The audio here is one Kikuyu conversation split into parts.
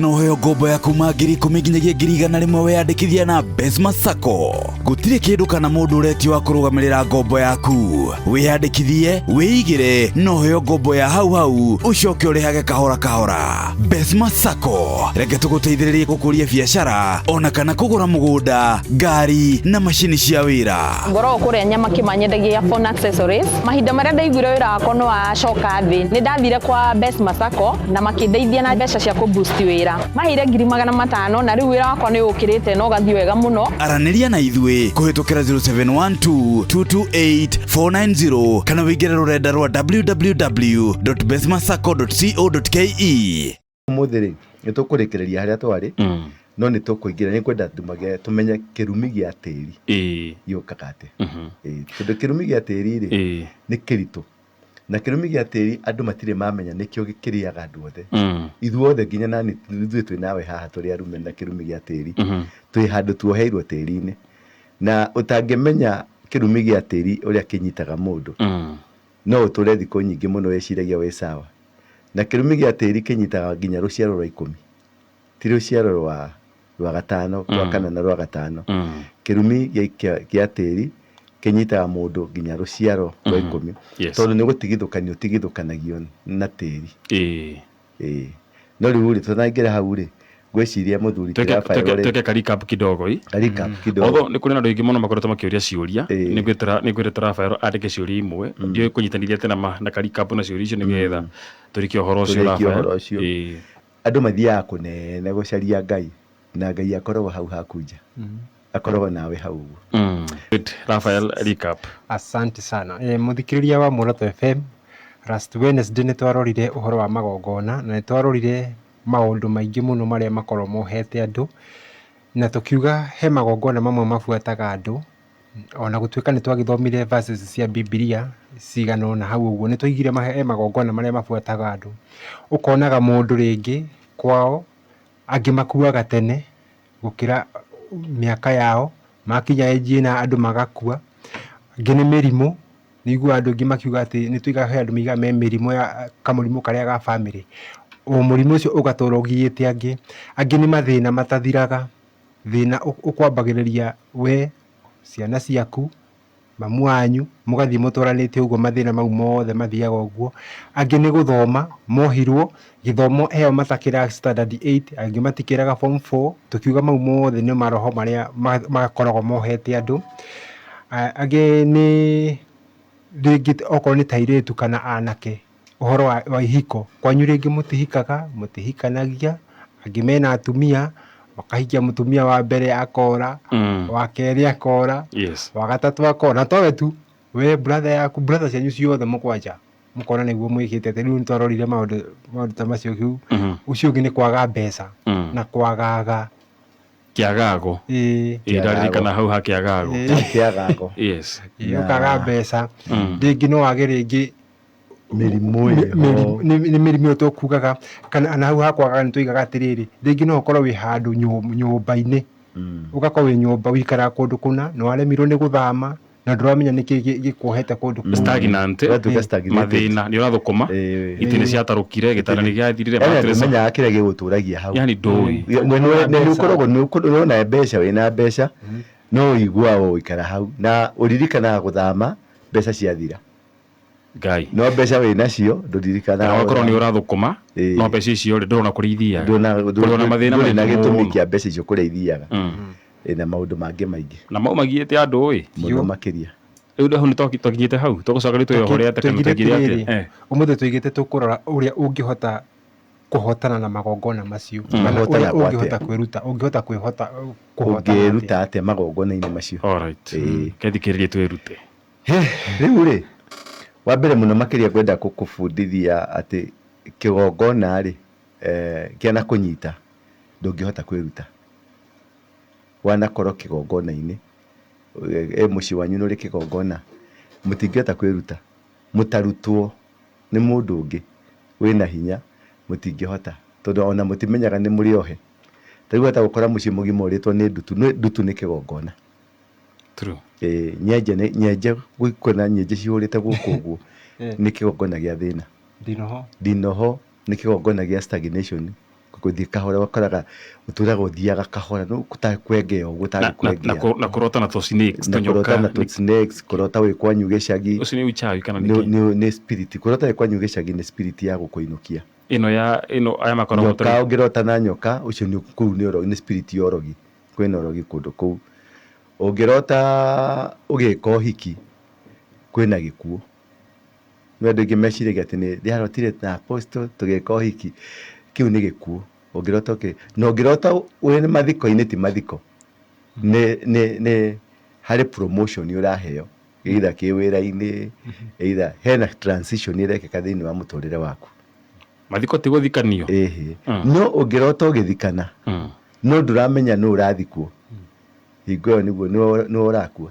no ũheo ngombo ya kuma 10,000 nginyagia 100,000 weyandĩkithia na Besma Sacco. Gũtirĩ kĩndũ kana mũndũ ũretio wa kũrũgamĩrĩra ngombo yaku. Wĩyandĩkithie, wĩigĩre na ũheo ngombo ya hau hau ũcoke ũrĩhage kahora kahora. Besma Sacco, reke tũgũteithĩrĩrie gũkũria biacara ona kana kũgũra mũgũnda, ngari na macini cia wĩra. Ngoragwo kũrĩa Nyamakima nyendagia phone accessories. Mahinda marĩa ndaiguire wĩra wakwa nĩ wacoka thĩ, nĩ ndathire kwa Besma Sacco na makĩndeithia na mbeca cia kũ boost wĩra. Maheire 500,000 na rĩu wĩra wakwa nĩ ũkĩrĩte na ũgathiĩ wega mũno. Aranĩria na ithuĩ kũhĩtũkĩra 0712 228 490 kana wĩingĩre rũrenda rwa www.besmasacco.co.ke. Ũmũthĩ rĩ, nĩ tũkũrĩkĩrĩria harĩa twarĩ, no nĩ tũkũingĩra, nĩ ngwenda tumage tũmenye kĩrumi gĩa tĩri gĩũkaga atĩa. Ĩĩ, tondũ kĩrumi gĩa tĩri rĩ, nĩ kĩritũ. Na kĩrumi gĩa tĩri andũ matirĩ mamenya nĩkĩo kĩrĩaga andũ othe. Ithuothe nginya nani ithuĩ twĩ nawe haha tũrĩ arume na kĩrumi gĩa tĩri. Twĩ handũ tuoheirwo tĩri-inĩ. Na ũtangĩmenya kĩrumi gĩa tĩri ũrĩa kĩnyitaga mũndũ, no ũtũre thikũ nyingĩ mũno wĩciragia wĩ sawa. Na kĩrumi gĩa tĩri kĩnyitaga nginya rũciaro rwa ikũmi. Ti rũciaro rwa rwa gatano, rwa kana na rwa gatano. Kĩrumi gĩa tĩri kĩnyitaga mũndũ nginya rũciaro rwa ikũmi. Tondũ nĩ gũtigithũkanio ũtigithũkanagio na tĩri. Ĩĩ. No rĩu rĩ, tũtanaingĩra hau rĩ, ngwĩciria mũthuri ti Raphael rĩ. Twĩke ka recap kidogo ĩ. Ka recap kidogo. Although nĩ kũrĩ na andũ aingĩ mũno makoretwo makĩũria ciũria. Nĩ ngwĩrĩte Raphael andĩke ciũria imwe. Ndiũĩ kũnyitanithia atĩa na ka recap na ciũria icio nĩgetha tũrĩkie ũhoro ũcio Tũrĩkie Raphael. ũhoro ũcio. Andũ mathiaga kũnene gũcaria Ngai, na Ngai akoragwo hau haku nja. Akoragwo nawe hau ũguo. Good. Raphael, recap. Asante sana. E, mũthikĩrĩria wa Muoroto FM, last Wednesday nĩ twarorire ũhoro wa magongona na nĩ twarorire maũndũ maingĩ mũno marĩa makoragwo mohete andũ, na tũkiuga he magongona mamwe mabuataga andũ, ona gũtuĩka nĩ twagĩthomire verses cia Bibilia cigana ũna hau ũguo, nĩ twaigire he magongona marĩa mabuataga andũ. Ũkonaga mũndũ rĩngĩ kwao angĩ makuaga tene gũkĩra mĩaka yao, makinya age ĩna andũ magakua, angĩ nĩ mĩrimũ, nĩ ũiguaga andũ aingĩ makiuga atĩ nĩ tuigaga he andũ maugaga me mĩrimũ ya kamũrimũ karĩa ga bamĩrĩ, o mũrimũ ũcio ũgatũra ũgiĩte angĩ, angĩ nĩ mathĩna matathiraga, thĩna ũkwambagĩrĩria we, ciana ciaku, mamu wanyu, mũgathiĩ mũtwaranĩte ũguo mathĩna mau mothe mathiaga ũguo. Angĩ nĩ gũthoma, mohirwo, gĩthomo heo matakĩra standard eight, angĩ matikĩraga form four, tũkiuga mau mothe nĩ maroho marĩa makoragwo mohete andũ. Angĩ nĩ rĩngĩ okorwo nĩ ta airĩtu kana anake, ũhoro wa ihiko, kwanyu rĩngĩ mũtihikaga, mũtihikanagia, angĩ mena atumia, makahikia mũtumia wa mbere akora, wa kerĩ akora, wa gatatũ akora, na towe tu, we brother yaku, brother cianyu ciothe mũkwanja, mũkona nĩguo mwĩkĩte atĩ rĩu nĩtwarorire maũndũ maũndũ ta macio kĩu, ũcio ũngĩ nĩ kwaga mbeca na kwagaga. Kĩagago. Ĩĩ. Ĩĩ ndaririkana hau ha kĩagago. Kĩagago. Yes. Ĩĩ ũkaga mbeca, rĩngĩ no wage rĩngĩ Mĩrimũ ĩho. Nĩ mĩrimũ ĩyo tũkugaga, kana na hau ha kwagaga nĩ tũigaga atĩrĩrĩ, rĩngĩ no ũkorwo wĩ handũ nyũmba-inĩ, ũgakorwo wĩ nyũmba ũikaraga kũndũ kũna, nĩ waremirwo nĩ gũthama, na ndũramenya nĩkĩ gĩkuohete kũndũ kũu. Stagnant. Ũgatuĩka stagnated. Mathĩna, nĩ ũrathũkũma, itĩ nĩ ciatarũkire, gĩtanda nĩ gĩathirire, Yani mattress. ndũmenyaga kĩrĩa gĩgũtũragia hau. Yani ndũĩ. Nĩ ũkoragwo nĩ ũrona mbeca wĩna mbeca no ũiguaga ũgũikara hau na ũririkanaga gũthama mbeca ciathira. Ngai. No mbeca wĩ nacio ndũririkanaga. Kana wakorwo nĩ ũrathũkũma no mbeca icio rĩ ndũrona kũrĩa ithiaga. Kũrĩ ona mathĩna ndũrĩ na maingĩ gĩtũmi mũno. kĩa mbeca icio kũrĩa ithiaga. Na maũndũ mangĩ maingĩ. Na mau magiĩte andũ ĩ. Mũno makĩria. Rĩu hau nĩ twakinyĩte hau tũgũcoka rĩu twĩohore atĩa kana Tũigire tũigire atĩa? atĩrĩrĩ, ũmũthĩ tũigĩte tũkũrora ũrĩa ũngĩhota kũhotana na magongona macio kana ũrĩa Kũhotana kwa ũngĩhota atĩa? kwĩruta ũngĩhota kwĩhota kũhotana atĩa. Ũngĩĩruta atĩa magongona-inĩ macio? All right. Kethikĩrĩrie twĩrute. Rĩu rĩ, wa mbere mũno makĩria ngwenda gũkũbundithia atĩ kĩgongona rĩ, kĩanakũnyita ndũngĩhota kwĩruta. Wanakorwo kĩgongona-inĩ, mũciĩ wanyu nĩ ũrĩ kĩgongona, mũtingĩhota kwĩruta. Mũtarutwo nĩ mũndũ ũngĩ wĩna hinya mũtingĩhota, tondũ ona mũtimenyaga nĩ mũrĩ ohe. Ta rĩu wahota gũkora mũciĩ mũgima ũrĩtwo nĩ ndutu, ndutu nĩ kĩgongona. True. Ĩĩ, nyenje nĩ nyenje kwĩna nyenje cihũrĩte gũkũ ũguo nĩ kĩgongona gĩa thĩna. Ndinoho. Ndinoho nĩ kĩgongona gĩa stagnation. Gũthiĩ kahora ũkoraga ũtũraga ũthiaga kahora no ũtakwengea ũguo Na, na, na, ũtangĩkwengea. na kũrota na tũ snakes Na tũnyoka kũrota na tũ snakes, kũrota wĩ kwanyu gĩcagi. Ũcio nĩ uchawi kana nĩ Nĩ kĩ? nĩ spirit. Kũrota wĩ kwanyu gĩcagi nĩ spirit ya gũkũinũkia. Ĩno ya ĩno aya makoragwo Nyoka tũrĩ ũngĩrota na nyoka ũcio nĩ kũu nĩ ũrogi, nĩ spirit ya ũrogi. Kwĩna ũrogi kũndũ kũu. Ũngĩrota ũgĩka ũhiki kwĩna gĩkuũ. Nĩ andũ aingĩ meciragia atĩ nĩ ndĩrarotire na apostle tũgĩka ũhiki, kĩu nĩ gĩkuũ. Ũngĩrota ũkĩ, na ũngĩrota wĩ mathiko-inĩ ti mathiko, nĩ nĩ nĩ harĩ promotion ũraheo either kĩ wĩra-inĩ, either hena transition ĩrekĩka thĩinĩ wa mũtũrĩre waku. Mathiko ti gũthikanio? Ĩhĩ. No ũngĩrota ũgĩthikana, no ndũramenya nũ ũrathikwo, hingo ĩyo nĩguo nĩwe ũrakua.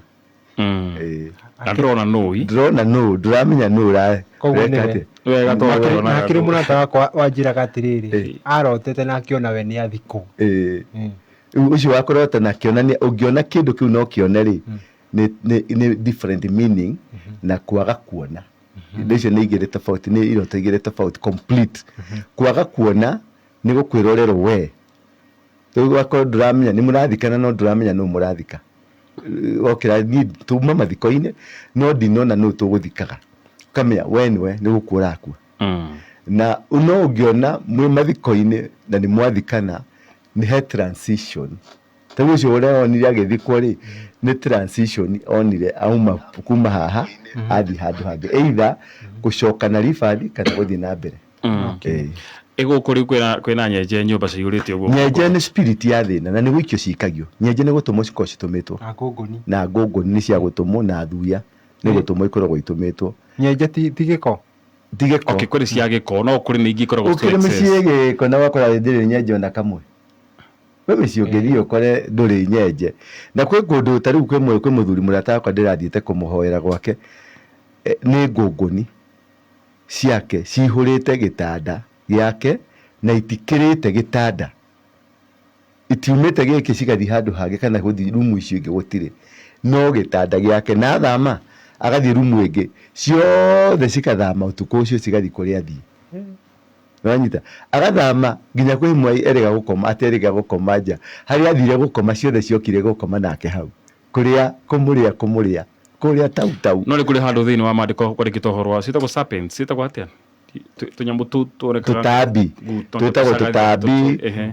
Ĩĩ. Na ndũrona nũ ii. Ndũrona nũ, ndũramenya nũ Koguo ũreka nĩwe. atĩa. Wega tondũ Na ũronaga hakĩrĩ nũ. mũrata wakwa wanjĩraga atĩrĩrĩ, arotete na akĩona we nĩ athikwo. Ĩĩ. Rĩu ũcio wa kũrota na akĩonania, ũngĩona kĩndũ kĩu na ũkĩone rĩ, nĩ nĩ nĩ different meaning na kwaga kuona. Indo icio nĩ igĩrĩ tofauti, nĩ iroto igĩrĩ tofauti complete. Kwaga kuona nĩ gũkwĩrorerwo we. Rĩu ũgakorwo ndũramenya nĩ mũrathikana no ndũramenya nũ mũrathika. Wokĩra niĩ tuma mathiko-inĩ no ndinona nũ tũgũthikaga. Ũkamenya we nĩwe nĩ gũkua ũrakua. Na no ũngĩona mwĩ mathiko-inĩ na nĩ mwathikana nĩ he transition. Ta rĩu ũcio ũrĩa onire agĩthikwo rĩ, nĩ transition onire auma kuma haha athiĩ handũ hangĩ. Either gũcoka na ribandi kana gũthiĩ na mbere. Ĩĩ. Ĩ gũkũ rĩu kwĩna kwĩna nyenje nyũmba ciyũrĩte ũguo. Nyenje nĩ spirit ya thĩna na nĩ gũikio cikagio. Nyenje nĩ gũtũmwo cikoragwo citũmĩtwo. Na ngũngũni. Na ngũngũni nĩ cia gũtũmwo na thuya nĩ gũtũmwo ikoragwo itũmĩtwo. Nyenje ti ti gĩko? Ti gĩko. Okay, kũrĩ cia gĩko no kũrĩ na ingĩ ikoragwo Gũkĩrĩ mĩciĩ gĩko na ũgakora ndĩrĩ nyenje ona kamwe. Kwĩ mĩciĩ ũngĩthiĩ ũkore ndũrĩ nyenje. Na kwĩ kũndũ ta rĩu kwĩ kwĩ mũthuri mũrata wakwa ndĩrathiĩte kũmũhoera gwake, nĩ ngũngũni. ciake cihũrĩte gĩtanda gĩake na itikĩrĩte gĩtanda. Itiumĩte gĩkĩ cigathiĩ handũ hangĩ kana gũthiĩ rumu icio ingĩ gũtirĩ. No gĩtanda gĩake na athama agathiĩ rumu ĩngĩ ciothe cikathama ũtukũ ũcio cigathiĩ kũrĩa athiĩ. Nĩwanyita? Agathama nginya kwĩ ĩmwe erĩga gũkoma aterĩga gũkoma nja. Harĩa athire gũkoma ciothe ciokire gũkoma nake hau. Kũrĩa, kũmũrĩa, kũmũrĩa, kũrĩa tau tau. No nĩ kũrĩ handũ thĩinĩ wa maandĩko kwandĩkĩtwo ũhoro wa ciĩtagwo serpents, ciĩtagwo atĩa? Tũnyamũ tũu tuonekaga Tũtambi, Gu- twĩtagwo tũcagathia, tũtambi, ehe.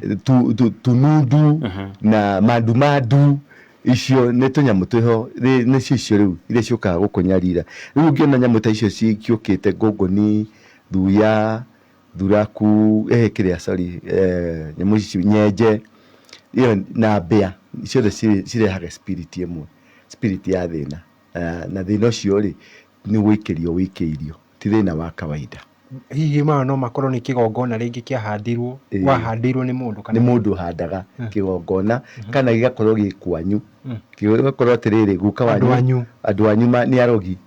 tunundu Ehe. na mandumandu, icio nĩ tũnyamũ twĩho, nĩcio icio rĩu iria ciũkaga gũkũnyarira. Rĩu ũngĩona nyamũ ta icio ciũkĩte ngũngũni, thuya, thuraku, eh kĩrĩa sorry, eh nyamũ ici nyenje, ĩyo na mbĩa, ciothe cirehaga spirit ĩmwe, spirit ya thĩna. Na thĩna ũcio rĩ, nĩ gũikĩrio wĩikĩirio, ti thĩna wa kawaida. Hihi maya no makorwo nĩ kĩgongona rĩngĩ kĩahandirwo, wahandĩirwo nĩ mũndũ kana? Nĩ mũndũ ũhandaga kĩgongona kana gĩgakorwo gĩ kwanyu. Gĩgakorwo atĩrĩrĩ, guka wanyu, andũ anyu nĩ arogi.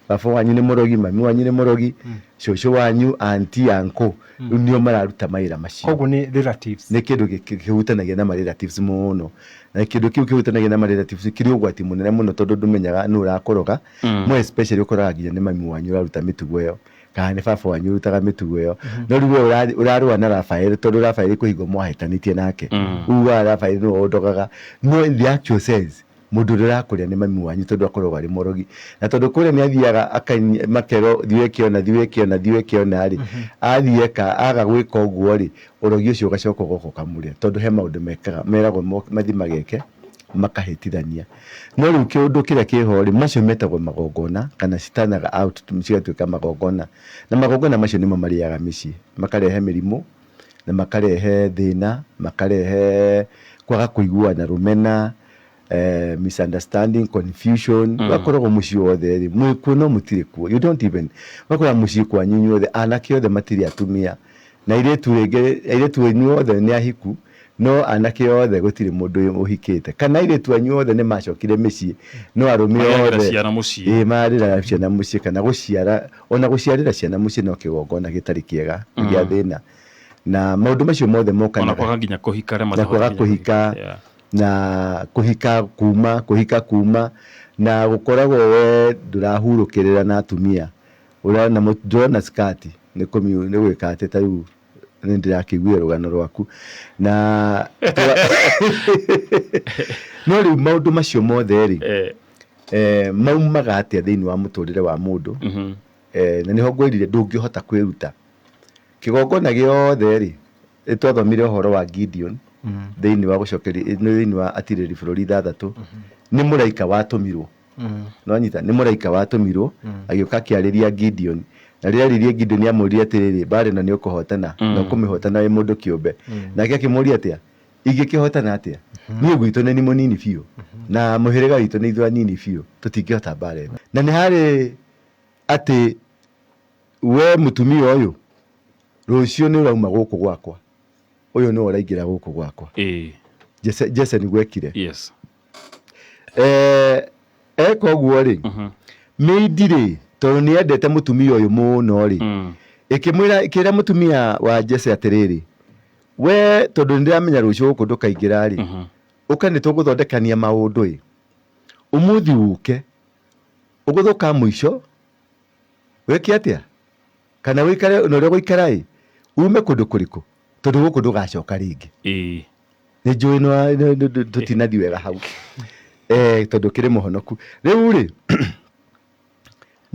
Baba wanyu nĩ mũrogi, mami wanyu nĩ mũrogi, cũcũ wanyu, auntie, uncle, rĩu nĩo mararuta mawĩra macio. Koguo nĩ relatives. Nĩ kĩndũ kĩhutanagia na ma relatives mũno. Na kĩndũ kĩu kĩhutanagia na ma relatives kĩrĩ ũgwati mũnene mũno tondũ ndũmenyaga nũ ũrakũroga. More especially ũkoraga nginya nĩ mami wanyu ũraruta mĩtugo ĩyo, kana nĩ baba wanyu ũrutaga mĩtugo ĩyo. No rĩu we ũrarũa na Raphael tondũ Raphael kwĩ hingo mwahĩtanĩtie nake. Rĩu ugaga Raphael nĩwe ũndogaga. No in the actual sense, Mũndũ ũrĩa ũrakũrĩa nĩ mami wanyu tondũ akoragwo arĩ mũrogi. Na tondũ kũrĩa nĩ athiaga makerwo thiĩ wĩke ũna, thiĩ wĩke ũna, thiĩ wĩke ũna rĩ, athiĩ eka, aga gwĩka ũguo rĩ, ũrogi ũcio ũgacoka ũgoka ũkamũrĩa tondũ he maũndũ mekaga, meragwo mathiĩ mageke makahĩtithania. No rĩu kĩũndũ kĩrĩa kĩho rĩ, macio metagwo magongona kana ci turn aga out cigatuĩka magongona. Na magongona macio nĩmo marĩaga mĩciĩ, makarehe mĩrimũ, na makarehe thĩna, makarehe kwaga kũiguana, rũmena, misunderstanding, confusion. Ũgakoragwo mũciĩ wothe rĩ, mwĩ kuo no mũtirĩ kuo. You don't even, ũgakora mũciĩ kwanyu inyuothe, anake othe matirĩ atumia, na airĩtu rĩngĩ, airĩtu anyu othe nĩ ahiku, no anake othe gũtirĩ mũndũ ũhikĩte. Kana airĩtu anyu othe nĩ macokire mĩciĩ, no arũme Marĩagĩra othe. ciana mũciĩ. Ĩĩ mararĩra ciana mũciĩ kana gũciara, ona gũciarĩra ciana mũciĩ no kĩgongona gĩtarĩ kĩega, nĩ gĩa thĩna. Na maũndũ macio mothe Ona mokanaga. kwaga nginya kũhika arĩa Na kwaga matahotete nginya kũhika. Yeah. Na kũhika kuma, kũhika kuma, na gũkoragwo we ndũrahurũkĩrĩra na atumia, ũrona ndũrona skirt nĩ gwĩka atĩ ta rĩu Nĩ ndĩrakĩiguire rũgano rwaku na no rĩu maũndũ macio mothe rĩ, maumaga atĩa thĩinĩ wa mũtũrĩre wa mũndũ? Na nĩho ngwĩrire ndũngĩhota kwĩruta kĩgongona gĩothe rĩ. Twathomire ũhoro wa Gideon thĩinĩ wa gũcokeria, thĩinĩ wa atirĩrĩri bũrũri 6, nĩ mũraika watũmirwo. Nĩwanyita? Nĩ mũraika watũmirwo agĩũka akĩarĩria Gideon, na rĩrĩa arĩrie Gideon amwĩrire atĩrĩrĩ, mbara ĩno nĩ ũkũhotana na ũkũmĩhotana wĩ mũndũ kĩũmbe. Nake akĩmũria atĩa? Ingĩkĩhotana atĩa? Niĩ gwitũ nĩ ni mũnini biũ na mũhĩrĩga witũ nĩ ithuĩ anini biũ, tũtingĩhota mbara ĩno. Na nĩ harĩ atĩ we mũtumia ũyũ rũciũ nĩ ũrauma gũkũ gwakwa, ũyũ nĩwe ũraingĩra gũkũ gwakwa. Jese nĩguo ekire. Eka ũguo rĩ, mĩindi rĩ, tondũ nĩ endete mũtumia ũyũ mũno rĩ, ĩkĩmwĩra, ĩkĩra mũtumia wa Jese atĩrĩrĩ, we tondũ nĩ ndĩramenya rũciũ gũkũ ndũkaingĩra rĩ, ũka nĩ tũgũthondekania maũndũ ĩ, ũmũthĩ ũke ũgũthũka mũico wĩke atĩa, kana wĩikare na ũrĩa ũgũikara ĩ, ume kũndũ kũrĩkũ, tondũ gũkũ ndũgacoka rĩngĩ. Nĩ njũĩ tũtinathiĩ wega hau, tondũ kĩrĩ mũhonoku. Rĩu rĩ,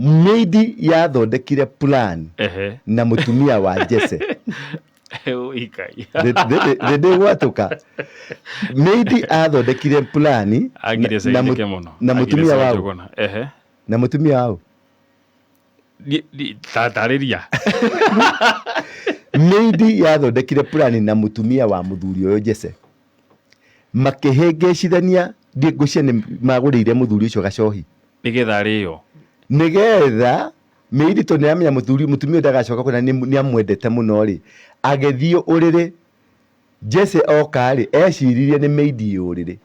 mĩindi yathondekire plan na mũtumia wa Jesse. Ũikai. Thĩ ndĩgwatũka. Mĩindi athondekire plan Agire ceithĩke mũno. na mũtumia Agire wa ũ? Njũgũna. Na mũtumia wa ũ? Tarĩria. Mĩindi yathondekire plan na mũtumia wa mũthuri ũyũ Jesse. Makĩhĩngĩcithania, ngwĩciria nĩ magũrĩire mũthuri ũcio gacohi. Nĩgetha arĩo. Nĩgetha mĩindi tondũ nĩaramenya mũthuri, mũtumia ũyũ ndagacoka kuona nĩamwendete mũno rĩ, agĩthiĩ ũrĩrĩ. Jesse oka rĩ, eciririe nĩ mĩindi ĩ ũrĩrĩ.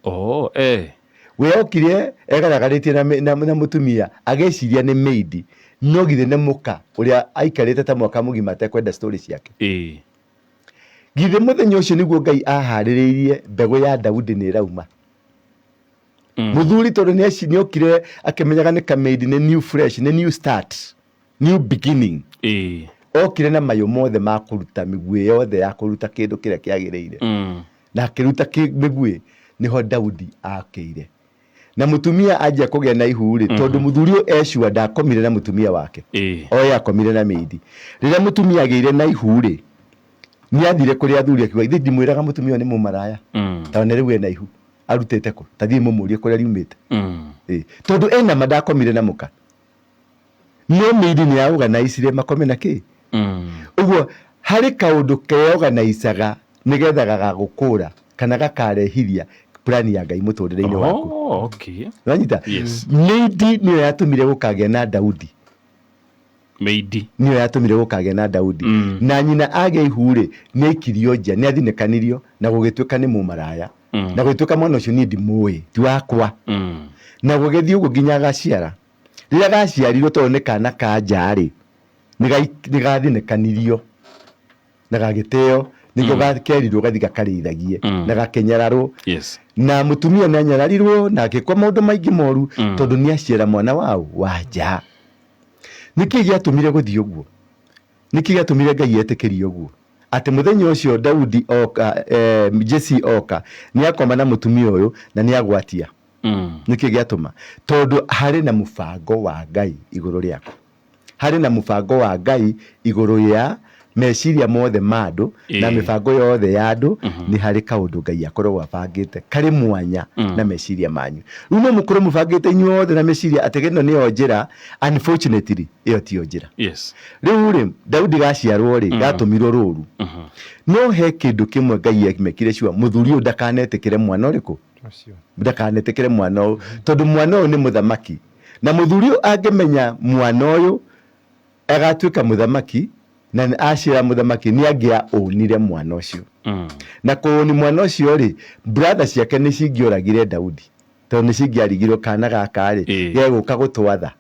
Oh, eh. We okire egaragarĩtie na mũtumia agĩciria nĩ mĩindi, no githĩ nĩ mũka ũrĩa aikarĩte ta mwaka mũgima atekwenda story ciake. Githĩ mũthenya ũcio nĩguo Ngai aharĩrĩirie mbegũ ya Daudi nĩ ĩrauma. Mũthuri tondũ nĩokire akĩmenyaga nĩ kamĩindi, nĩ new fresh, nĩ new start, new beginning. Okire na mayũ mothe ma kũruta mĩguĩ yothe ya kũruta kĩndũ kĩrĩa kĩagĩrĩire. Na akĩruta mĩguĩ, nĩho Daudi akĩire. Na mũtumia anjia kũgĩa na ihu rĩ, tondũ mũthuri ũyũ ecua ndakomire na mũtumia wake. Oye akomire na mĩindi. Rĩrĩa mũtumia agĩire na ihu rĩ, nĩathire kũrĩ athuri akiuga, ithe ndimwĩraga mũtumia ũyũ nĩ mũmaraya. Tondũ nĩ rĩu ena ihu. Arutĩte kũ? Ta thiĩ mũmũrie kũrĩa riumĩte. Tondũ ena ma ndakomire na mũka. No mĩindi nĩ yaorganize makome na kĩ? Ũguo harĩ kaũndũ keorganizaga nĩgetha gagagũkũra kana gakarehithia plan ya Ngai mũtũrĩre-inĩ waku. Oh, okay. Wanyita? Yes. Mĩindi nĩyo yatũmire gũkagĩa na Daudi. Mĩindi. Nĩyo yatũmire gũkagĩa na Daudi. Na nyina agĩa ihu rĩ, nĩaikirio nja, nĩathinĩkanirio na gũgĩtuĩka nĩ mũmaraya. Na gũgĩtuĩka mwana ũcio niĩ ndimũĩ, ti wakwa. Na gũgĩthiĩ ũguo nginya agaciara. Rĩrĩa gaciarirwo tondũ nĩ kana ka nja rĩ, nĩgathinĩkanirio na gagĩteo, nĩkĩo kerirwo gathiĩ gakarĩithagie na gakĩnyararwo. Na mũtumia nĩ anyararirwo na agĩkwo maũndũ maingĩ moru tondũ nĩ aciara mwana wao wa nja. Nĩkĩ gĩatũmire gũthiĩ ũguo? Nĩkĩ gĩatũmire Ngai etĩkĩrie ũguo? Atĩ mũthenya ũcio Daudi oka, Jesse oka, nĩ akoma na mũtumia ũyũ na nĩ agwatia. Nĩkĩ gĩatũma? Tondũ harĩ na mũbango wa Ngai igũrũ rĩaku. Harĩ na mũbango wa Ngai igũrũ rĩa meciria mothe ma andũ na mĩbango yothe ya andũ, nĩ harĩ kaũndũ Ngai akoragwo abangĩte karĩ mwanya na meciria manyu. Rĩu no mũkorwo mũbangĩte inyuothe na meciria atĩ ĩno nĩyo njĩra, unfortunately ĩyo tiyo njĩra. Rĩu rĩ, Daudi gaciarwo rĩ, gatũmirwo rũru. No he kĩndũ kĩmwe Ngai emekire sure, mũthuri ũyũ ndakanetĩkĩre mwana ũrĩkũ? Ndakanetĩkĩre mwana ũyũ, tondũ mwana ũyũ nĩ mũthamaki. Na mũthuri ũyũ angĩmenya mwana ũyũ agatuĩka mũthamaki na aciara mũthamaki, nĩ angĩaũnire mwana ũcio. Na kũũni mwana ũcio rĩ, brother ciake nĩ cingĩoragire Daudi, tondũ nĩ cingĩarigirwo kana gaka rĩ, gegũka gũtwatha.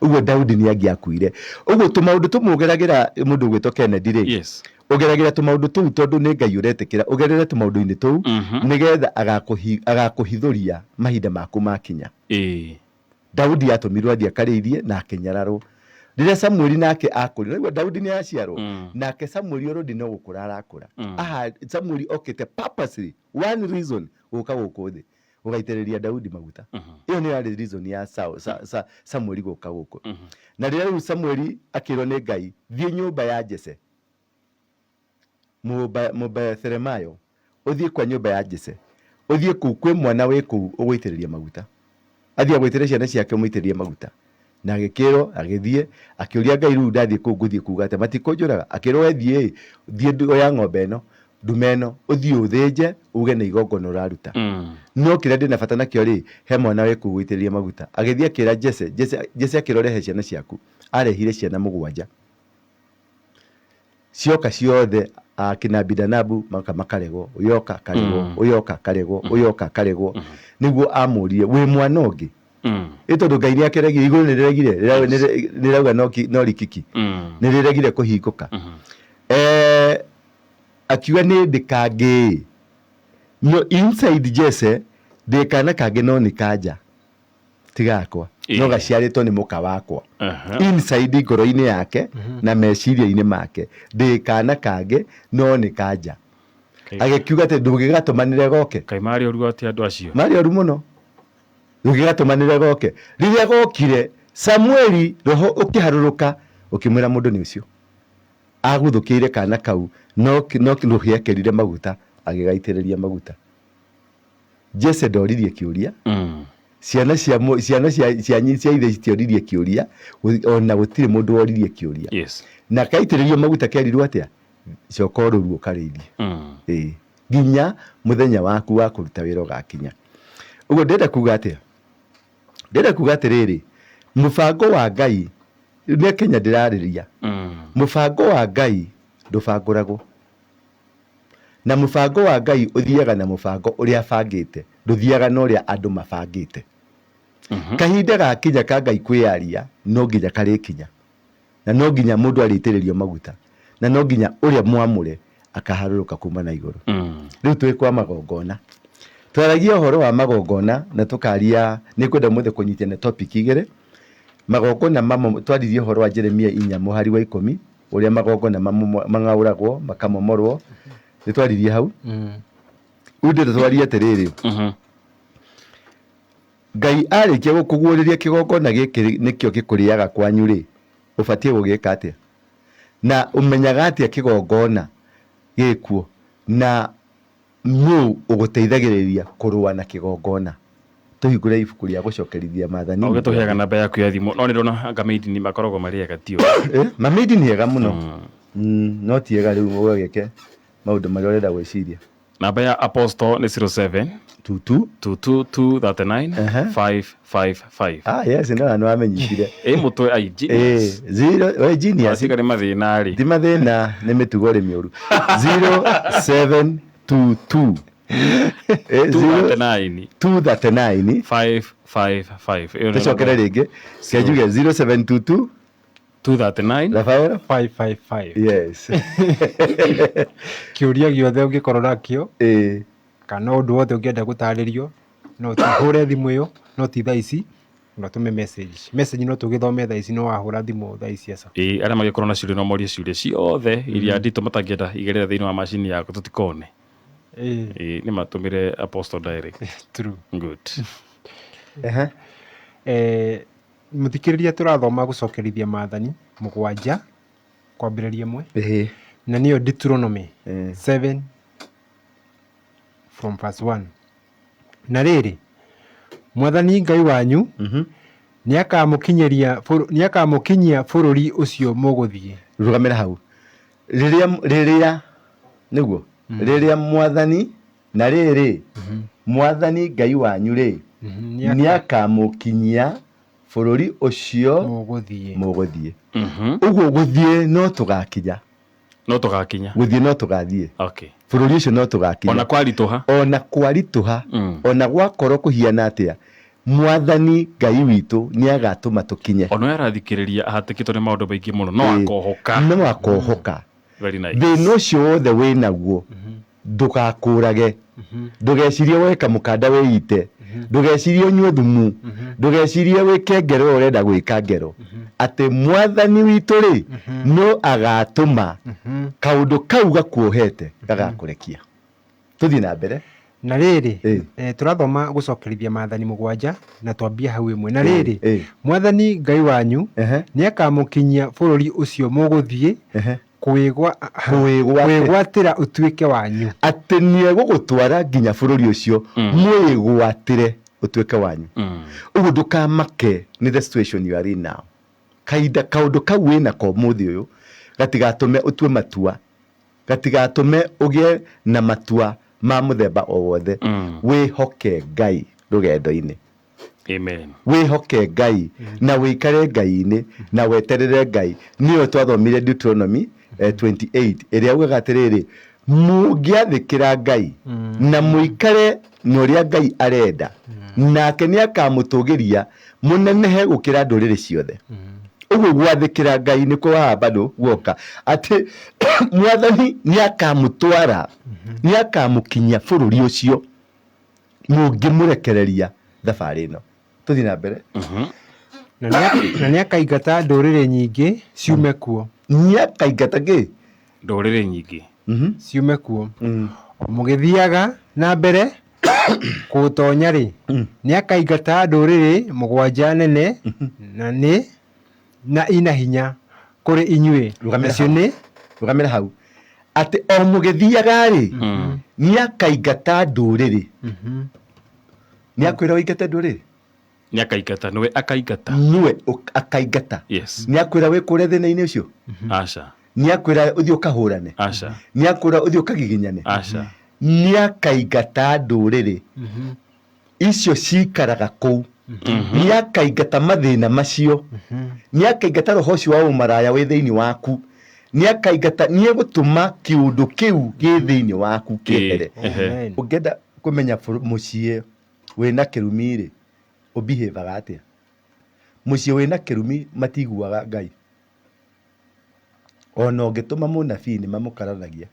Ũguo Daudi nĩ angĩakuire. Ũguo tũmaũndũ tũmwe ũgeragĩra mũndũ ũgwĩtwo Kennedy rĩ, ũgeragĩra tũmaũndũ tũu tondũ nĩ Ngai ũretĩkĩra ũgerere tũmaũndũ-inĩ tũu, nĩgetha agakũhithũria mahinda maku makinya. Daudi atũmirwo athiĩ akarĩithie na akĩnyararwo. Rĩrĩa Samueli nake akũrire, ũraigua Daudi nĩ aciarwo, nake Samueli already no gũkũra arakũra. Aha, Samueli okĩte purposely, one reason gũka gũkũ thĩ, gũgaitĩrĩria Daudi maguta. Ĩyo nĩyo yarĩ reason ya Samueli gũka gũkũ. Na rĩrĩa rĩu Samueli akĩrwo nĩ Ngai, thiĩ nyũmba ya Jese, Mũbethelemayo, ũthiĩ kwa nyũmba ya Jese, ũthiĩ kũu kwĩ mwana wĩ kũu ũgũitĩrĩria maguta. Athiĩ agwĩtĩre ciana ciake ũmũitĩrĩrie maguta. Na agĩkĩrwo, agĩthiĩ, akĩũria Ngai rĩu ndathiĩ kũu ngũthiĩ kuga atĩa, matikũnjũraga? Akĩrwo we thiĩ ĩ, thiĩ oya ng'ombe ĩno, ndume ĩno, ũthiĩ ũthĩnje, uge nĩ igongona ũraruta. No kĩrĩa ndĩna bata nakĩo rĩ, he mwana wĩ kũu ũgũitĩrĩrie maguta. Agĩthiĩ akĩra Jese, Jese, Jese akĩrwo rehe ciana ciaku. Arehire ciana mũgwanja. Cioka ciothe akina Abinadabu maka makaregwo, ũyũ oka akaregwo, ũyũ oka akaregwo, ũyũ oka akaregwo. Nĩguo amũririe, wĩ mwana ũngĩ? Ĩ tondũ Ngai nĩ akĩregire, igũrũ nĩ rĩregire, nĩ rĩrauga no rikiki, nĩ rĩregire kũhingũka. Akiuga nĩ ndĩ kangĩ, no inside Jesse ndĩ kana kangĩ no nĩ kanja. Ti gakwa, no gaciarĩtwo nĩ mũka wakwa. Inside ngoro-inĩ yake na meciria-inĩ make ndĩ kana kangĩ no nĩ kanja. Agĩkiuga atĩ ndũngĩgatũmanĩre goke. Kaĩ marĩ oru atĩa andũ acio? Marĩ oru mũno. Ndũngĩgatũmanĩre goke. Rĩrĩa gokire, Samueli roho ũkĩharũrũka ũkĩmwĩra mũndũ nĩ ũcio. Aguthũkĩire kana kau no rũhĩ ekĩrire maguta agĩgaitĩrĩria maguta. Jesse ndoririe kĩũria, ciana cia ciana cia cia cia ithe citioririe kĩũria, ona gũtirĩ mũndũ woririe kĩũria. Na kaitĩrĩrio maguta kerirwo atĩa? Coka ũrũru ũkarĩithie. Ĩĩ. Nginya mũthenya waku wa kũruta wĩra ũgakinya. Ũguo ndĩrenda kuga atĩa? Ndĩrenda kuga atĩrĩrĩ, mũbango wa Ngai, nĩ Kenya ndĩrarĩria, mũbango wa Ngai ndũbangũragwo. Na mũbango wa Ngai ũthiaga na mũbango ũrĩa abangĩte, ndũthiaga na ũrĩa andũ mabangĩte. Kahinda gakinya ka Ngai kwĩyaria, no nginya karĩkinya. Na no nginya mũndũ arĩitĩrĩrio maguta. Na no nginya ũrĩa mwamũre akaharũrũka kuma na igũrũ. Rĩu twĩ kwa magongona. Twaragia ũhoro wa magongona na tũkaria, nĩ ngwenda ũmũthĩ kũnyitia na topic igĩrĩ. Magongona mamwe, twaririe ũhoro wa Jeremia inya mũhari wa ikũmi, ũrĩa magongona mang'aũragwo makamomorwo. Nĩ twaririe hau. Rĩu ndĩrenda twarie atĩrĩrĩ, Ngai arĩkia gũkũguũrĩria kĩgongona gĩkĩ nĩkĩo gĩkũrĩaga kwanyu rĩ, ũbatiĩ gũgĩka atĩa? Na ũmenyaga atĩa kĩgongona gĩkuo na Nũũ ũgũteithagĩrĩria kũrũa na kĩgongona? Tũhingũre ibuku rĩa gũcokerithia maathani. Ũgĩtũheaga namba yaku ya thimũ no nĩ ndona anga maid makoragwo marĩ ega ti ũru. Mamaid nĩ ega mũno no ti ega rĩu ũgagĩke maũndũ marĩa ũrenda gwĩciria. Namba ya Apostle nĩ 07 22 22 239 555. Ah yes, no nĩ wamenyithire. Ĩ mũtwe ai genius. Ĩ zero we genius. Tiga nĩ mathĩna rĩ. Ti mathĩna nĩ mĩtugo ĩrĩ mĩũru. 0722 239 239 555. Ĩyo nĩ Tũcokere rĩngĩ. Kenjuge 0722 239 Rafael 555. Yes. Kĩũria gĩothe ũngĩkorwo nakĩo Ĩ kana ũndũ wothe ũngĩenda gũtarĩrio no tũhũre thimũ ĩyo no ti thaa ici na ũtũme message. Message no tũgĩthome thaa ici no wahũra thimũ thaa ici aca. Ĩĩ arĩa mangĩkorwo na ciũria no morie ciũria ciothe iria nditũ matangĩenda igerere thĩinĩ wa macini yaku tũtikone. Ĩĩ. Ĩĩ nĩ matũmĩre Apostle direct. True. Good. Ehe. Mũthikĩrĩria tũrathoma gũcokerithia maathani mũgwanja kwambĩrĩria ĩmwe Ĩhĩ. na nĩyo Deuteronomy 7 from verse 1. Na rĩrĩ, Mwathani Ngai wanyu nĩakamũkinyĩria nĩakamũkinyia bũrũri ũcio mũgũthiĩ. Rũgamĩra hau. Rĩrĩa rĩrĩa nĩguo rĩrĩa Mwathani na rĩrĩ Mwathani Ngai wanyu rĩ nĩakamũkinyia bũrũri ũcio Mũgũthiĩ. mũgũthiĩ. Ũguo gũthiĩ no tũgakinya. No tũgakinya. Gũthiĩ no tũgathiĩ. Okay. Bũrũri ũcio no tũgakinya. Ona kwaritũha. Ona kwaritũha. Ona gwakorwo kũhiana atĩa, Mwathani Ngai witũ nĩagatũma tũkinye. Ona ũyũ arathikĩrĩria ahatĩkĩtwo nĩ maũndũ maingĩ mũno, no akohoka. No akohoka. Very nice. Thĩna ũcio wothe wĩnaguo ndũgakũrage. Ndũgecirie woe kamũkanda wĩite. Ndũgecirie ũnyue thumu. Ndũgecirie wĩke ngero ĩyo ũrenda gwĩka ngero. Atĩ Mwathani witũ rĩ, no agatũma kaũndũ kau gakuohete gagakũrekia. Tũthiĩ na mbere. Na rĩrĩ, tũrathoma gũcokerithia maathani 7 na twambie hau 1. Na rĩrĩ, Mwathani Ngai wanyu nĩakamũkinyia bũrũri ũcio mũgũthiĩ kũwĩgwatĩra ũtuĩke wanyu. Atĩ nĩegũgũtwara nginya bũrũri ũcio mwĩgwatĩre ũtuĩke wanyu. Ũguo ndũkamake nĩ the situation you are in now. Kahinda kaũndũ kau wĩnako ũmũthĩ ũyũ gatigatũme ũtue matua, gatigatũme ũgĩe na matua ma mũthemba o wothe. Wĩhoke Ngai rũgendo-inĩ. Amen. Wĩhoke Ngai na wĩikare Ngai-inĩ na weterere Ngai. Nĩyo twathomire Deuteronomy 28 ĩrĩa ugaga atĩrĩrĩ, mũngĩathĩkĩra Ngai na mũikare na ũrĩa Ngai arenda, nake nĩakamũtũgĩria mũnenehe gũkĩra ndũrĩrĩ ciothe. Ũguo gwathĩkĩra Ngai nĩkuo haha bado guoka atĩ Mwathani nĩakamũtwara, nĩakamũkinyia bũrũri ũcio mũngĩmũrekereria thabarĩ ĩno. Tũthiĩ na mbere. Na nĩakaingata ndũrĩrĩ nyingĩ ciume kuo. Nĩakaingata kĩ? Ndũrĩrĩ nyingĩ ciume kuo. O mũgĩthiaga na mbere kũũtonya-rĩ, nĩakaingata ndũrĩrĩ 7 nene na nĩ na ina hinya kũrĩ inyuĩ. Nacio nĩ Rũgamĩra hau. Atĩ o mũgĩthiaga-rĩ, nĩakaingata ndũrĩrĩ. Nĩakwĩra ũingate ndũrĩrĩ? Nĩakaingata, nĩwe akaingata. Nĩwe akaingata. Yes. Nĩakwĩra wĩkũre thĩna-inĩ ũcio? Aca. Nĩakwĩra ũthiĩ ũkahũrane? Aca. Nĩakwĩra ũthiĩ ũkagiginyane? Aca. Nĩakaingata ndũrĩrĩ icio cikaraga kũu. Nĩakaingata mathĩna macio. Nĩakaingata roho ũcio wa ũmaraya wĩ thĩinĩ waku. Nĩakaingata, nĩegũtũma kĩũndũ kĩu gĩ thĩinĩ waku kĩehere. Ũngĩenda kũmenya mũciĩ wĩna kĩrumi rĩ, ũbihevaga atĩa? Mũciĩ wĩna kĩrumi matiguaga Ngai. Ona ũngĩtũma mũnabii nĩ mamũkararagia.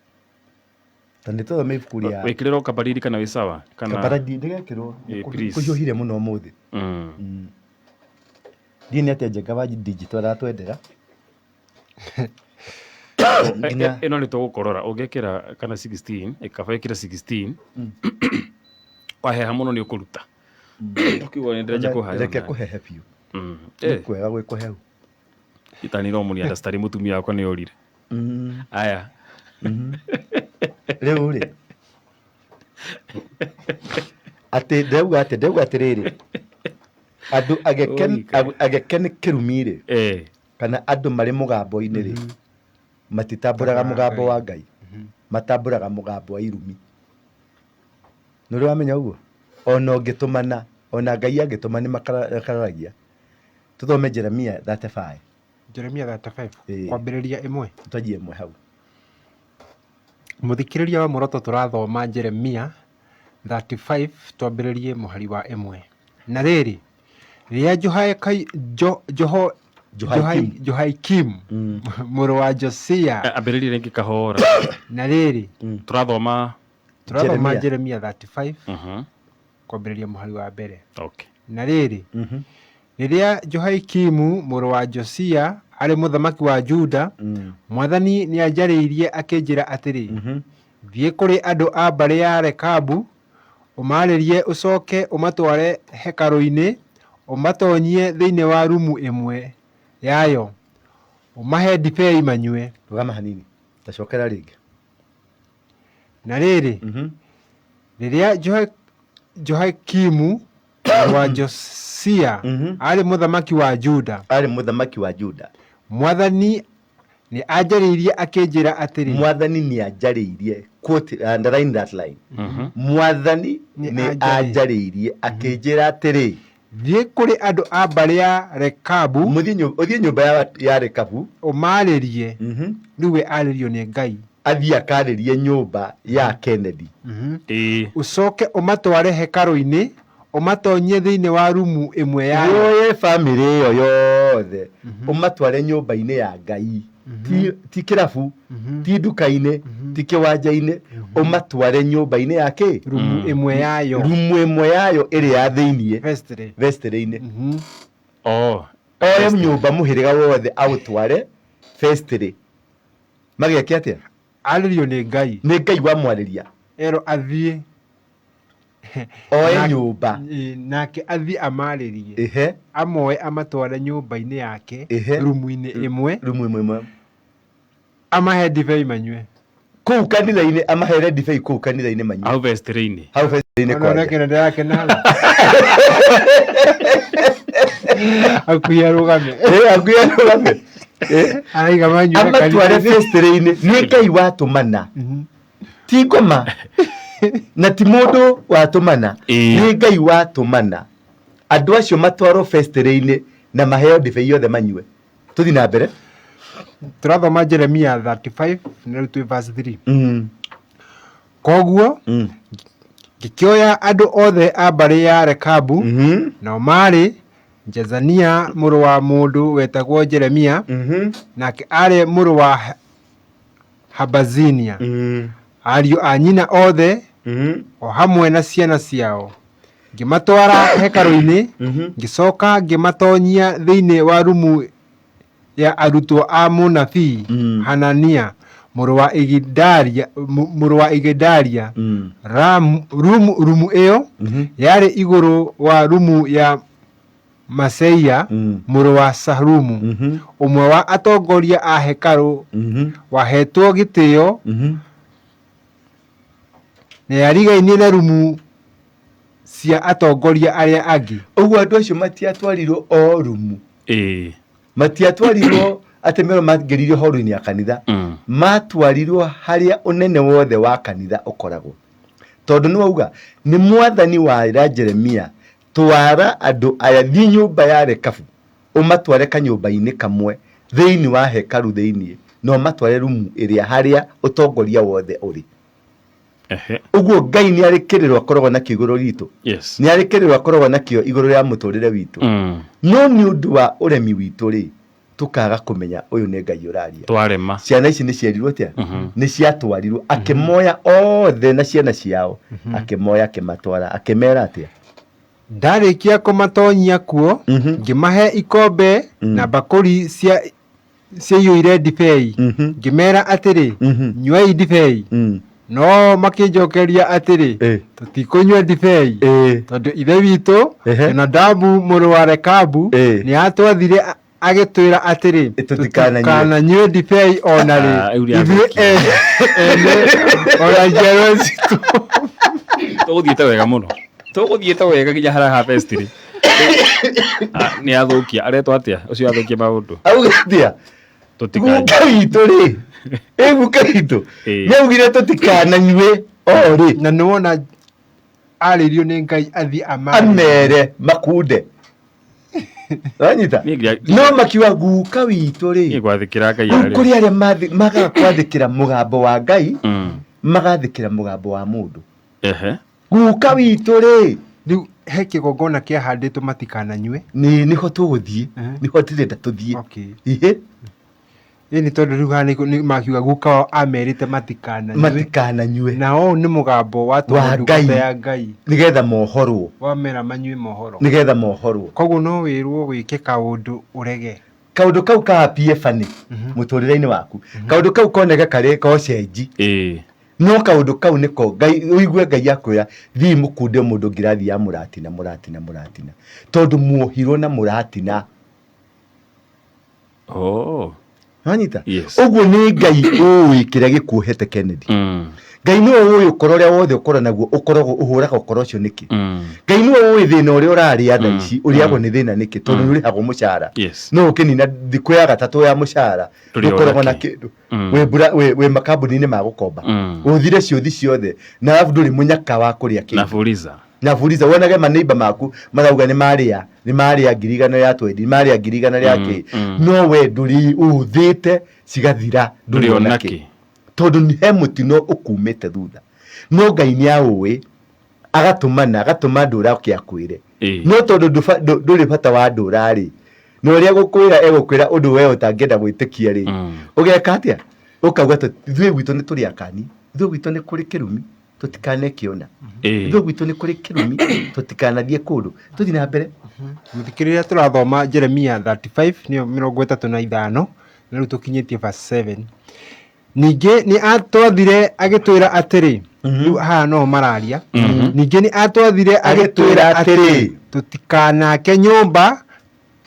Ta nĩ tũthome ibuku rĩa Wĩkĩrĩrwo kabaridi kana wĩ sawa? Kana Kabaridi ndĩgekĩrwo. Please. Kũhiũhire mũno ũmũthĩ. Ndiũĩ nĩ atĩa Njenga wa digital aratwendera. Ĩno nĩ tũgũkorora ũngĩkĩra kana 16 ĩkaba ĩkĩre 16 waheha mũno nĩ ũkũruta. Ũkiuga nĩ ndĩrenja kũhaya. Reke kũhehe biũ. Nĩ kwega gwĩ kũhehu. Itanira mũni understudy mũtumia wakwa nĩ orire. Aya. Rĩu rĩ atĩ ndauga atĩ ndauga atĩrĩrĩ, andũ ageke nĩ kĩrumi rĩ, kana andũ marĩ mũgambo-inĩ rĩ, matitambũraga mũgambo wa Ngai, matambũraga mũgambo wa irumi. Nĩ ũrĩ wamenya ũguo? Ona ũngĩtũmana, ona Ngai angĩtũma nĩ makararagia. Tũthome Jeremia 35. Jeremia 35 kwambĩrĩria 1. Twanjie 1 hau. Mũthikĩrĩria wa Muoroto tũrathoma Jeremia 35 twambĩrĩrie mũhari wa 1. Na rĩrĩ, rĩrĩa Jehoiakimu mũrũ wa Josia ambĩrĩrie rĩngĩ kahora. Na rĩrĩ, tũrathoma Jeremia 35 kwambĩrĩria mũhari wa mbere. Okay. Na rĩrĩ, rĩrĩa Jehoiakimu mũrũ wa Josia arĩ mũthamaki wa Juda, Mwathani nĩanjarĩirie akĩnjĩra atĩrĩ, Thiĩ kũrĩ andũ a mbarĩ ya Rekabu, ũmaarĩrie ũcooke ũmatware hekarũ-inĩ, ũmatoonyie thĩinĩ wa rumu ĩmwe yayo, ũmahe ndibei manyue. Rũgama hanini, tacokera rĩngĩ. Na rĩrĩ, rĩrĩa Jehoiakimu mũrũ wa Josia arĩ mũthamaki wa Juda, arĩ mũthamaki wa Juda, Mwathani nĩ anjarĩirie akĩnjĩra atĩrĩ, Mwathani nĩ anjarĩirie, quote, underline that line. Mwathani nĩ anjarĩirie akĩnjĩra atĩrĩ, Thiĩ kũrĩ andũ a mbarĩ ya Rekabu, ũthiĩ nyũmba ya Rekabu, ũmaarĩrie. Rĩu we arĩrio nĩ Ngai. Athiĩ akarĩrie nyũmba ya Kennedy. Ũcoke ũmatware hekarũ-inĩ, ũmatonyie thĩinĩ wa rumu ĩmwe yayo. Woye bamĩrĩ ĩyo yothe, ũmatware nyũmba-inĩ ya Ngai. Ti kĩrabu, ti nduka-inĩ, ti kĩwanja-inĩ, ũmatware nyũmba-inĩ ya kĩ? Rumu ĩmwe yayo. Rumu ĩmwe yayo ĩrĩ ya thĩiniĩ. Vestry. Vestry-inĩ. Oh, Oe nyũmba mũhĩrĩga wothe aũtware festĩrĩ mageke atĩa? Arĩrio nĩ Ngai. Nĩ Ngai wamwarĩria. Erwo athiĩ. Oe nyũmba. Nake athiĩ amarĩrie. Ehe. Amoe amatware nyũmba-inĩ yake. Ehe. Rumu-inĩ ĩmwe. Rumu ĩmwe. Amahe ndibei manyue. Kũu kanitha-inĩ amahere ndibei kũu kanitha-inĩ manyue. Hau vestry-inĩ. Hau vestry-inĩ kwanja. Ona kĩna ndĩrakena hau. Hakuhĩ arũgame. Eh, hakuhĩ arũgame. Eh. Araiga manyue Amatware vestry-inĩ. Nĩ Ngai watũmana. Ti ngoma. Na ti mũndũ watũmana. Nĩ Ngai watũmana. Andũ acio matwarwo vestry-inĩ na maheo ndibei yothe manyue. Tũthiĩ na mbere. Tũrathoma Jeremia 35 na rĩu twĩ verse 3. Koguo ngĩkĩoya andũ othe a mbarĩ ya Rekabu, nao maarĩ Jezania mũrũ wa mũndũ wetagwo Jeremia, nake aarĩ mũrũ wa Habazinia, ariũ a nyina othe, o hamwe na ciana ciao. Ngĩmatwara hekarũ-inĩ, ngĩcoka ngĩmatonyia thĩinĩ wa rumu ya arutwo a mũnabii Hanania mũrũ wa Igidalia, mũrũ wa Igidalia. Ram, rumu, rumu ĩyo yarĩ igũrũ wa rumu ya Maseia mũrũ wa Shalumu, ũmwe wa atongoria a hekarũ waheetwo gĩtĩo, na yarigainie na rumu cia atongoria arĩa angĩ. Ũguo andũ acio matiatwarirwo o rumu. Ĩĩ. Matiatwarirwo atĩ merwo maingĩririo horo-inĩ ya kanitha. Matwarirwo harĩa ũnene wothe wa kanitha ũkoragwo. Tondũ nĩ wauga nĩ mwathani wera Jeremia twara andũ aya thiĩ nyũmba ya Rekabu ũmatware kanyũmba-inĩ kamwe thĩinĩ wa hekaru thĩinĩ na ũmatware rumu ĩrĩa harĩa ũtongoria wothe ũrĩ. Ehe. Ũguo Ngai nĩ arĩ kĩrĩro akoragwo nakĩo igũrũ ritũ. Yes. Nĩ arĩ kĩrĩro akoragwo nakĩo igũrũ rĩa mũtũrĩre witũ. No nĩ ũndũ wa ũremi witũ rĩ, tũkaga kũmenya ũyũ nĩ Ngai ũraria. Twarema. Ciana ici nĩ cierirwo atĩa? Nĩ ciatwarirwo. Akĩmoya othe na ciana ciao, akĩmoya akĩmatwara, akĩmera atĩa? Ndarĩkia kũmatonyia kuo, ngĩmahe ikombe na mbakũri cia ciaiyũire ndibei, ngĩmeera atĩrĩ, Nyuai ndibei. No makĩnjookeria atĩrĩ, Tũtikũnyua ndibei, tondũ ithe witũ Jonadabu mũrũ wa Rekabu nĩatwathire agĩtwĩra atĩrĩ, Tũtikananyue ndibei o na rĩ, Ah, rĩu nĩ ithuĩ athũkia. ene o na njiarwa citũ. Tũgũthiĩte wega mũno. Tũgũthiĩte wega nginya harĩa ha vestry. Ah, nĩ athũkia. Aretwo atĩa? Ũcio athũkia maũndũ. Auga atĩa? Tũtikanyue. Guka witũ rĩ, ĩ guka witũ, Ĩĩ. nĩ augire tũtikananyue o rĩ. Na nĩ wona arĩirio nĩ Ngai athiĩ amarĩrie. Amere makunde. Wanyita? Niĩ nginya- No makiuga guka witũ rĩ. Niĩ gwathĩkĩra Ngai Rĩu arĩ. kũrĩ arĩa magaga kwathĩkĩra mũgambo wa Ngai, magathĩkĩra mũgambo wa mũndũ. Ehe. Guka witũ rĩ. Rĩu he kĩgongona kĩahandĩtwo matikananyue. Nĩ nĩho tũgũthiĩ, Mhm. nĩho ndĩrenda tũthiĩ. Okay. Ihĩ. Ĩ nĩ tondũ rĩu haha nĩ makiuga guka wao amerite matikananyue. Matikananyue. Na ũyũ nĩ mũgambo watũmwo Wa ndungata Ngai. ya Ngai. Nĩgetha mohorwo. Wamera manyue mohoro. Nĩgetha mohorwo. Koguo no wĩrwo wĩke kaũndũ ũrege. Kaũndũ kau ka appear funny mũtũrĩre-inĩ waku. Kaũndũ kau koneke karĩ kocenji. Ĩĩ. No kaũndũ kau nĩko Ngai ũigue Ngai akwĩra thiĩ mũkunde mũndũ ngirathi ya mũratina mũratina mũratina. Tondũ muohirwo na mũratina. Oh. Wanyita? Yes. Ũguo nĩ Ngai ũĩ kĩrĩa gĩkuohete Kennedy. Ngai nĩwe ũĩ ũkora ũrĩa wothe ũkora naguo ũkoragwo ũhũraga ũkora ũcio nĩkĩ. Ngai nĩwe ũĩ thĩna ũrĩa ũrarĩa thaa ici ũrĩagwo nĩ thĩna nĩkĩ tondũ nĩ ũrĩhagwo mũcara. Yes. No ũkĩnina thikũ ya gatatũ ya mũcara Ndũrĩ ona ndũkoragwo na kĩ. kĩndũ. Wĩ mbura wĩ wĩ makambuni-inĩ ma gũkomba. Ũthire ciũthi ciothe na arabu ndũrĩ mũnyaka wa kũrĩa kĩndũ. Na fuliza. Na fuliza wonage maneiba maku marauga nĩ marĩa nĩ marĩa ngiri igana rĩa twendi nĩ marĩa ngiri igana rĩa kĩ no we ndũrĩ ũthĩte cigathira Ndũrĩ ndũrĩ ona ona kĩ. kĩ tondũ nĩ he mũtino ũkumĩte thutha no Ngai nĩ aũĩ agatũmana agatũma ndũra oke akwĩre Ĩĩ. no tondũ ndũrĩ bata wa ndũra rĩ na ũrĩa egũkwĩra egũkwĩra ũndũ we ũtangĩenda gwĩtĩkia rĩ ũgeka atĩa ũkauga ithuĩ gwitũ nĩ tũrĩ akani ithuĩ gwitũ nĩ kũrĩ kĩrumi tũtikanekĩona Ĩĩ. ithuĩ gwitũ nĩ kũrĩ kĩrumi tũtikanathiĩ kũndũ tũthiĩ na mbere. Mũthikĩrĩria, tũrathoma Jeremia 35, nĩyo 35, na rĩu tũkinyĩtie verse 7. Ningĩ nĩ atwathire agĩtwĩra atĩrĩ, rĩu haha no mararia, ningĩ nĩ atwathire agĩtwĩra atĩrĩ, tũtikanake nyũmba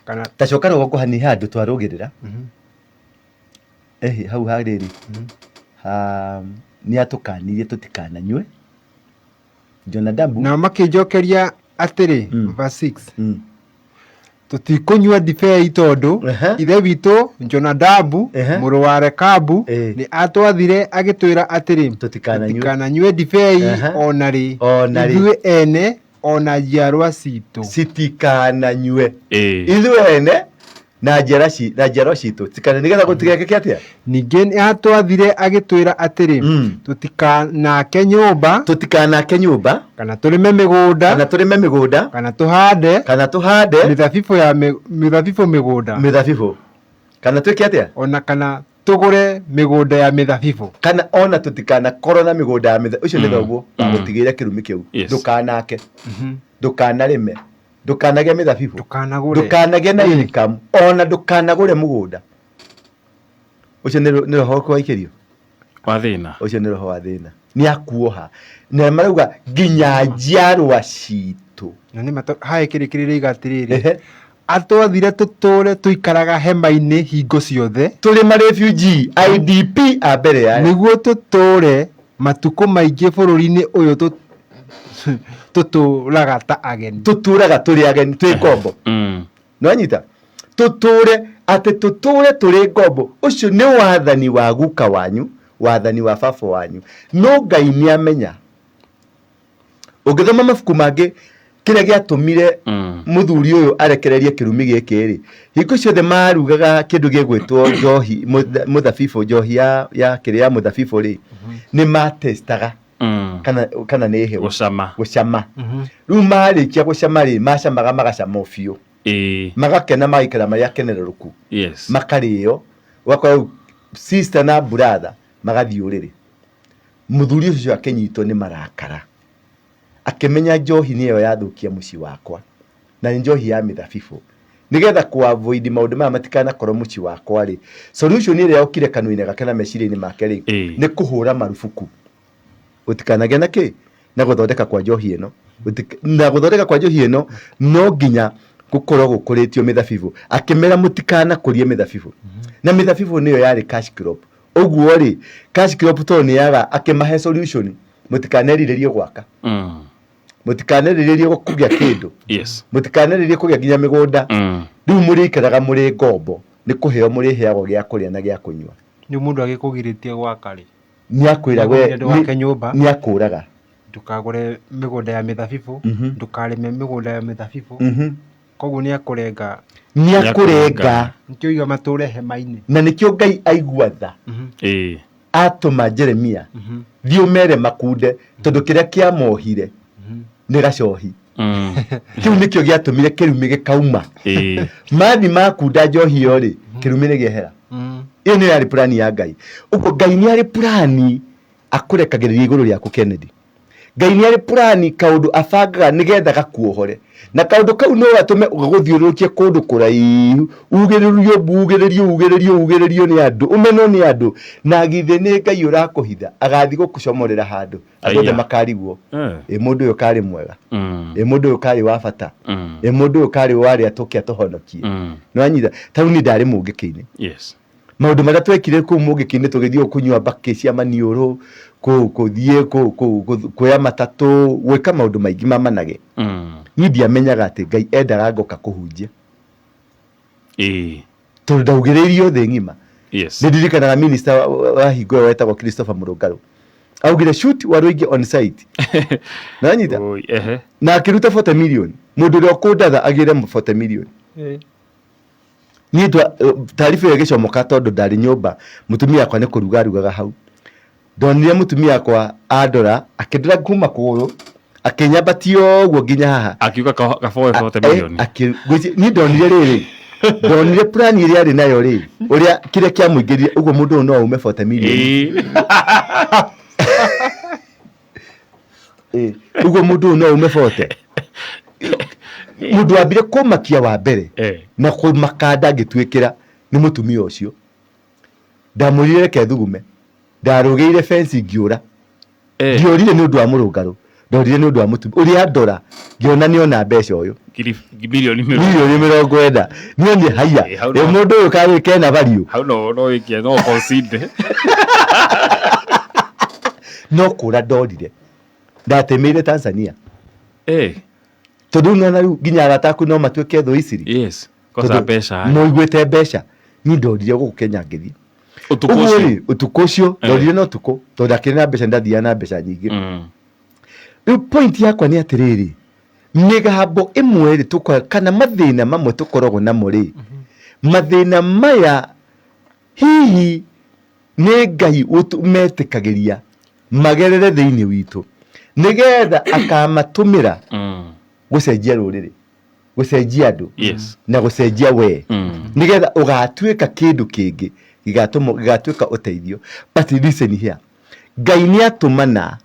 kana Tacoka rũgongo hanini handũ twarũgĩrĩra. Ehe, hau harĩrĩ ha nĩ atũkanirie tũtikananyue Jonadabu. Nao makĩnjokeria atĩrĩ, verse 6, tũtikũnyua ndibei tondũ ithe witũ Jonadabu mũrũ wa Rekabu nĩ atwathire agĩtwĩra atĩrĩ, Tũtikananyue. Tũtikananyue ndibei o na rĩ, O na rĩ. ithuĩ ene o na njiarwa citũ. Citikananyue. Ithuĩ ene na njiara na njiarwa citũ tikana, nĩgetha gũtigekĩke atĩa? Ningĩ nĩ atwathire agĩtwĩra atĩrĩ, tũtikanake nyũmba, tũtikanake nyũmba, kana tũrĩme mĩgũnda, kana tũrĩme mĩgũnda, kana tũhande, kana tũhande mĩthabibũ ya mĩthabibũ mĩgũnda, mĩthabibũ, kana twĩke atĩa? O na kana tũgũre mĩgũnda ya mĩthabibũ, kana ona tũtikanakorwo na mĩgũnda ya mĩthabibũ. Ũcio nĩ thoguo wagũtigĩire kĩrumi kĩu. Ndũkanake, ndũkanarĩme, ndũkanagĩe mĩthabibũ, ndũkanagũre, ndũkanagĩe na income, ona ndũkanagũre mũgũnda ũcio. Nĩ roho ũrĩkũ waikĩrio? Wa thĩna. Ũcio nĩ roho wa thĩna, nĩ akuoha na marauga nginya njiarwa citũ. Na nĩ haya kĩrĩkĩrĩrio iga atĩrĩrĩ, atwathire tũtũre tũikaraga hema-inĩ hingo ciothe, tũrĩ ma refugee IDP a mbere ya nĩguo tũtũre matukũ maingĩ bũrũri-inĩ ũyũ tũtũraga ta ageni. Tũtũraga tũrĩ ageni, twĩ ngombo. Nĩwanyita? Tũtũre atĩ tũtũre tũrĩ ngombo. Ũcio nĩ wathani wa guka wanyu, wathani wa baba wanyu. No Ngai nĩ amenya. Ũngĩthoma mabuku mangĩ, kĩrĩa gĩatũmire mũthuri ũyũ arekererie kĩrumi gĩkĩ rĩ, hingo ciothe marugaga kĩndũ gĩgwĩtwo njohi mũthabibũ, njohi ya kĩrĩa ya mũthabibũ rĩ, nĩ matestaga kana nĩ hĩu. Gũcama. Gũcama. Rĩu marĩkia gũcama rĩ, macamaga magacama o biũ, magakena, magaikara marĩ akenerũrũku, makarĩo. Ũgakora rĩu sister na brother magathiĩ ũrĩrĩ. Mũthuri ũcio akĩnyitwo nĩ marakara, akĩmenya njohi nĩyo yathũkia mũciĩ wakwa, na nĩ njohi ya mĩthabibũ. Nĩgetha kũ avoid maũndũ maya matikanakorwo mũciĩ wakwa rĩ, solution ĩrĩa yokire kanua-inĩ gake na meciria-inĩ make rĩ, nĩ kũhũra marubuku gũtikanagĩe na kĩ na gũthondeka kwa njohi ĩno. Na gũthondeka kwa njohi ĩno no nginya gũkorwo gũkũrĩtio mĩthabibũ. Akĩmera mũtikanakũrie mĩthabibũ, na mĩthabibũ nĩyo yarĩ cash crop. Ũguo rĩ, cash crop tondũ nĩ yaga, akĩmahe solution, mũtikanerirĩrie gwaka, mũtikanerirĩrie kũgĩa kĩndũ, mũtikanerirĩrie kũgĩa nginya mĩgũnda. Rĩu mũrĩikaraga mũrĩ ngombo, nĩ kũheo mũrĩheagwo gĩa kũrĩa na gĩa kũnyua. Rĩu mũndũ agĩkũgirĩtie gwaka rĩ, nĩ akwĩra we Nĩakũgiria ndũgake nyũmba. Nĩ akũraga. Ndũkagũre mĩgũnda ya mĩthabibũ, ndũkarĩme mĩgũnda ya mĩthabibũ. Koguo nĩ akũrenga. Nĩ akũrenga. Nĩkĩo iga matũre hema-inĩ. Na nĩkĩo Ngai aigua tha, atũma Jeremia, thiĩ ũmere makunde, tondũ kĩrĩa kĩamohire nĩ gacohi. Kĩu nĩkĩo gĩatũmire kĩrumi gĩkauma. Mathi makunda njohi ĩyo rĩ, kĩrumi nĩ gĩehera. Ĩyo nĩyo yarĩ purani ya Ngai. Ũguo Ngai nĩ arĩ purani akũrekagĩrĩria igũrũ rĩaku, Kennedy. Ngai nĩ arĩ purani, kaũndũ abangaga nĩgetha gakuohore, na kaũndũ kau no gatũme gagũthiũrũrũkie kũndũ kũraihu, ugĩrĩrio, ugĩrĩrio, ugĩrĩrio, ugĩrĩrio nĩ andũ, ũmenwo nĩ andũ, na githĩ nĩ Ngai ũrakũhitha. Agathiĩ gũkũcomorera handũ andũ othe Aya. makarigwo, ĩ mũndũ ũyũ karĩ mwega, ĩ mũndũ ũyũ karĩ wa bata, ĩ mũndũ ũyũ karĩ warĩa tũke atũhonokie. Nĩwanyita? Ta rĩu niĩ ndarĩ mũngĩkĩ-inĩ. Maũndũ marĩa twekire kũu mũngĩkĩ-inĩ, tũgĩthiĩ kũnyua mbakĩ cia maniũrũ, kũthiĩ kuoya matatũ, gwĩka maũndũ maingĩ ma manage. Niĩ ndiamenyaga atĩ Ngai endaga ngoka kũhunjia, tondũ ndaugĩrĩirio thĩ ng'ima. Nĩ ndirikanaga minister wa hingo ĩyo wetagwo Christopher Mũrũngarũ augire, "Shoot Waruingi on site." Nanyita? Oi, ehe. Na akĩruta 40 million, mũndũ ũrĩa ũkũndatha agĩre 40 million. Niĩ taariba ĩyo ĩgĩcomoka, tondũ ndarĩ nyũmba, mũtumia wakwa nĩ kũruga arugaga hau. Ndonire mũtumia wakwa andora, akĩndora kuma kũgũrũ, akĩnyambatia ũguo nginya haha. Akiuga kaboe 40 million. Niĩ ndonire rĩrĩ, ndonire plan ĩrĩa arĩ nayo rĩ, ũrĩa kĩrĩa kĩamũingĩrire ũguo, mũndũ ũyũ no aume 40 million. Ũguo mũndũ ũyũ no aume 40. Mũndũ wambire kũmakia wa mbere na kũmaka ndangĩtuĩkĩra nĩ mũtumia ũcio. Ndamwĩrire reke thugume, ndarũgĩire fence ngĩũra. Ndiorire nĩ ũndũ wa mũrũngarũ, ndorire nĩ ũndũ wa mũtumia ũrĩa ndora ngĩona nĩona mbeca ũyũ. Milioni mĩrongo Milioni 90. Nionire haiya. Hau Ĩ mũndũ ũyũ karĩ kena value. Hau no wĩkie no consider. No kũra ndorire. Ndatemeire Tanzania. Tondũ rĩu nĩwona rĩu nginya arata aku no matuĩke thũ iciri. Yes. Kosa mbeca. Moiguĩte mbeca. Niĩ ndorire gũkũ Kenya ngĩthiĩ. Ũtukũ Ũguo ũcio. rĩ, ũtukũ ũcio ndorire na ũtukũ tondũ ndakĩrĩ na mbeca ndathiaga na mbeca nyingĩ. Rĩu point yakwa nĩ atĩrĩrĩ, mĩgambo ĩmwe rĩ tũkora kana mathĩna mamwe tũkoragwo namo rĩ, mathĩna maya hihi nĩ Ngai metĩkagĩria magerere thĩinĩ witũ nĩgetha akamatũmĩra gũcenjia rũrĩrĩ, gũcenjia andũ na gũcenjia we, nĩgetha ũgatuĩka kĩndũ kĩngĩ gĩgatuĩka ũteithio. But listen here, Ngai nĩ atũmana,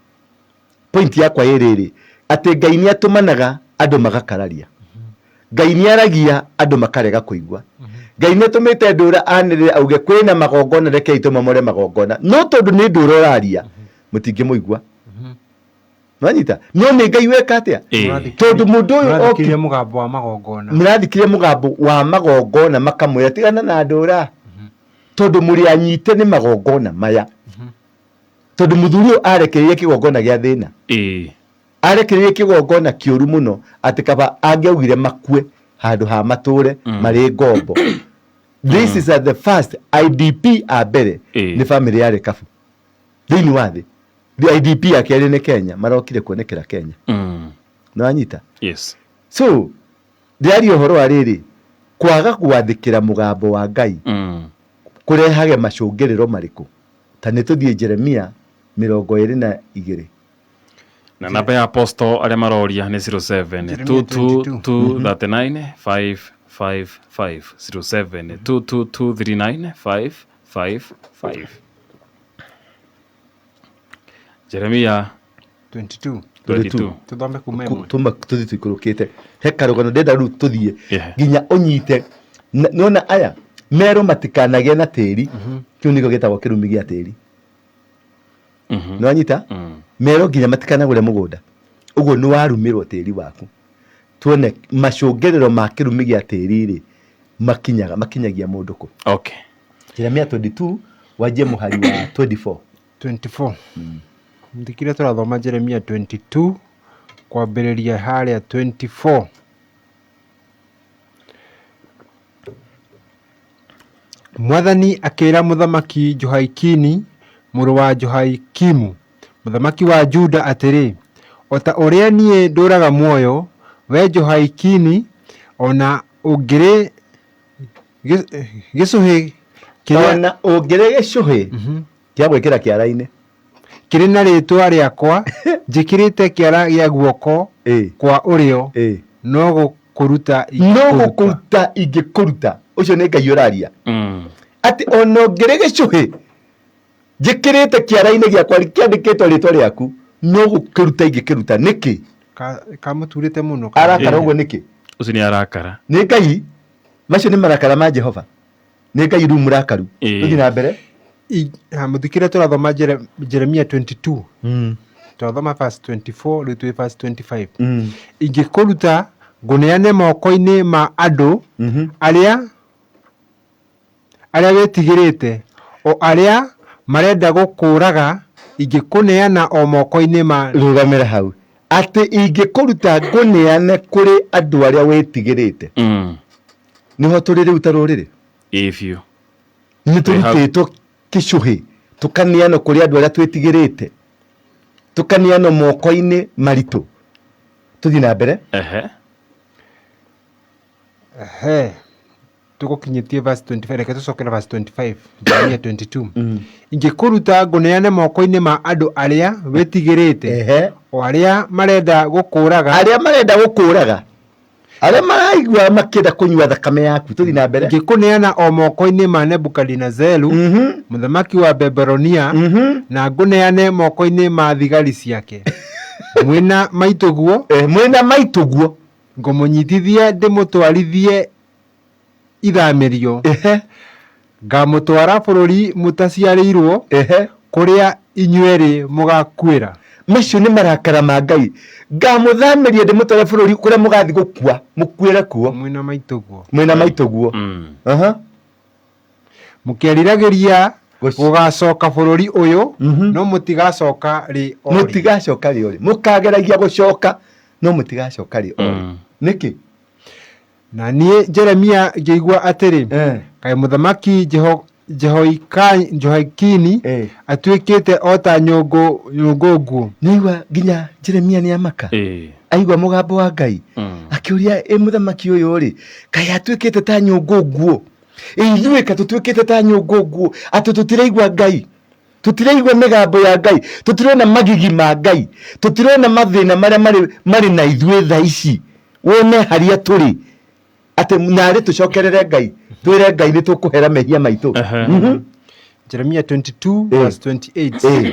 point yakwa ĩ rĩrĩ, atĩ Ngai nĩ atũmanaga andũ magakararia. Ngai nĩ aragia andũ makarega kũigua. Ngai nĩ atũmĩte ndũra anĩrĩre auge kwĩna magongona, rekei tũmomore magongona. No tondũ nĩ ndũra ũraria, mũtingĩmũigua. Nwanyita? No nĩ Ngai weka atĩa? Tondũ mũndũ ũyũ Mũrathikĩrĩria mũgambo wa magongona. Mũrathikĩrĩria mũgambo wa magongona makamwĩra tigana na ndũra. Tondũ mũrĩ anyite nĩ magongona maya. Tondũ mũthuri ũyũ arekereirie kĩgongona gĩa thĩna. Arekereirie kĩgongona kĩũru mũno atĩ kaba angĩaugire makue handũ ha matũre marĩ ngombo. This is at the first IDP a mbere nĩ family ya Rekabu thĩinĩ wa thĩ. The IDP ya kerĩ nĩ Kenya, marokire kuonekera Kenya. Nĩwanyita? Yes. So ndĩraria ũhoro wa rĩrĩ, kwaga gwathĩkĩra mũgambo wa Ngai kũrehage macũngĩrĩro marĩkũ? Ta nĩ tũthiĩ Jeremia 22. Na namba ya apostle arĩa maroria nĩ 07 Jeremia 22 22. 239 555 07 22 239 555. Jeremia 22. 22. Tuthome kuma ĩmwe. Tuma tũthiĩ tũikũrũkĩte. He karũgano ndĩrenda rĩu tũthiĩ nginya ũnyite. Nĩwona aya merwo matikanagĩe na tĩri, kĩu nĩkĩo gĩtagwo kĩrumi gĩa tĩri. Nĩwanyita? Merwo nginya matikanagũre mũgũnda. Ũguo nĩwarumĩrwo tĩri waku. Tuone macũngĩrĩro ma kĩrumi gĩa tĩri rĩ, makinyagia mũndũ kũ. Jeremia 22 wanjie mũhari wa 24. 24. Ndikire tũrathoma Jeremia 22 kwambĩrĩria harĩa 24. Mwathani akĩĩra mũthamaki Jehoiakini mũrũ wa Jehoiakimu mũthamaki wa Juda atĩrĩ, O ta ũrĩa niĩ ndũũraga muoyo, wee Jehoiakini, o na ũngĩrĩ gĩcũhĩ kĩrĩa Ona ũngĩrĩ gĩcũhĩ kĩa gwĩkĩra kĩara-inĩ kĩrĩ na rĩĩtwa rĩakwa njĩkĩrĩte kĩara gĩa guoko kwa ũrĩo, no gũkũruta No ingĩkũruta. gũkũruta ingĩkũruta. Ũcio nĩ Ngai ũraria. Atĩ ona ũngĩrĩ gĩcũhĩ njĩkĩrĩte kĩara-inĩ gĩakwa kĩandĩkĩtwo rĩĩtwa rĩaku, no gũkĩruta ingĩkĩruta. Nĩkĩ? Kamũturĩte mũno. Arakara ũguo nĩkĩ? Ũcio nĩ arakara. Nĩ Ngai. Macio nĩ marakara ma Jehova. Nĩ Ngai rĩu mũrakaru. Tũthiĩ na mbere. Mũthikĩre tũrathoma Jeremia 22. Tũrathoma verse 24 rĩu twĩ verse 25. Ingĩkũruta ngũneane moko-inĩ ma andũ arĩa wĩtigĩrĩte, o arĩa marenda gũkũũraga, ingĩkũneana o moko-inĩ ma Rũgamĩra hau. Atĩ ingĩkũruta ngũneane kũrĩ andũ arĩa wĩtigĩrĩte. Nĩho tũrĩ rĩu ta rũrĩrĩ. Ĩĩ biũ. Nĩ tũrutĩtwo kĩcũhĩ, tũkaneanwo kũrĩ andũ arĩa twĩtigĩrĩte, tũkaneanwo moko-inĩ maritũ. Tũthiĩ na mbere. Ehe. Tũgũkinyĩtie verse 25, reke tũcokere verse 25, Jeremia 22. Ingĩkũruta ngũneane moko-inĩ ma andũ arĩa wĩtigĩrĩte, o arĩa marenda gũkũũraga. Arĩa marenda gũkũũraga. Arĩa maraigua makĩenda kũnyua thakame yaku. Tũthiĩ na mbere. Ingĩkũneana o moko-inĩ ma Nebukadinezaru, mũthamaki wa Beberonia, na ngũneane moko-inĩ ma thigari ciake. Mwĩna maitũguo. Mwĩna maitũguo. Ngũmũnyitithia ndĩmũtwarithie ithamĩrio. Ngamũtwara bũrũri mũtaciarĩirwo, kũrĩa inyuerĩ mũgakuĩra. Macio nĩ marakara ma Ngai. Ngamũthamĩria ndĩmũtware bũrũri kũrĩa mũgathiĩ gũkua, mũkuĩre kuo. Mwĩna maitũguo. Mwĩna maitũguo. Aha. Mũkeriragĩria gũgacoka bũrũri ũyũ, no mũtigacoka rĩ o rĩ. Mũtigacoka rĩ o rĩ. Mũkageragia gũcoka, no mũtigacoka rĩ o rĩ. Nĩkĩ? Na niĩ Jeremia ngĩigua atĩrĩ, kaĩ mũthamaki Jehoiakini atuĩkĩte o ta nyũngũ nguũ. Nĩaigua nginya Jeremia nĩ amaka. Aigua mũgambo wa Ngai. Akĩũria, ĩ mũthamaki ũyũ rĩ, kaĩ atuĩkĩte ta nyũngũ nguũ? Ĩ ithuĩ ka tũtuĩkĩte ta nyũngũ nguũ, atĩ tũtiraigua Ngai? Tũtiraigua mĩgambo ya Ngai, tũtirona magigi ma Ngai, tũtirona mathĩna marĩa marĩ na ithuĩ thaa ici. Wone harĩa tũrĩ, atĩ narĩ tũcokerere Ngai, twĩre Ngai nĩ tũkũhera mehia maitũ. Jeremia 22 verse 28.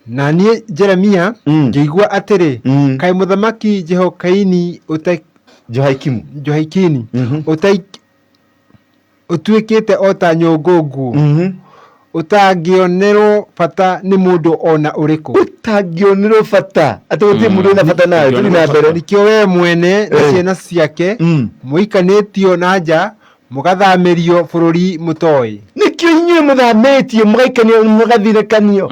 Na niĩ Jeremia ngĩigua atĩrĩ, kaĩ mũthamaki Jehokaini Jehoiakimu. Jehoiakini ũtuĩkĩte o ta nyũngũ nguũ, ũtangĩonerwo bata nĩ mũndũ o na ũrĩkũ. Ũtangĩonerwo bata, atĩ gũtirĩ mũndũ wĩna bata nawe, tũthiĩ na mbere. Nĩkĩo we mwene na ciana ciake mũikanĩtio na nja, mũgathamĩrio bũrũri mũtoĩ. Nĩkĩo inyuĩ mũthamĩtio, mũgaikanio, mũgathirekanio.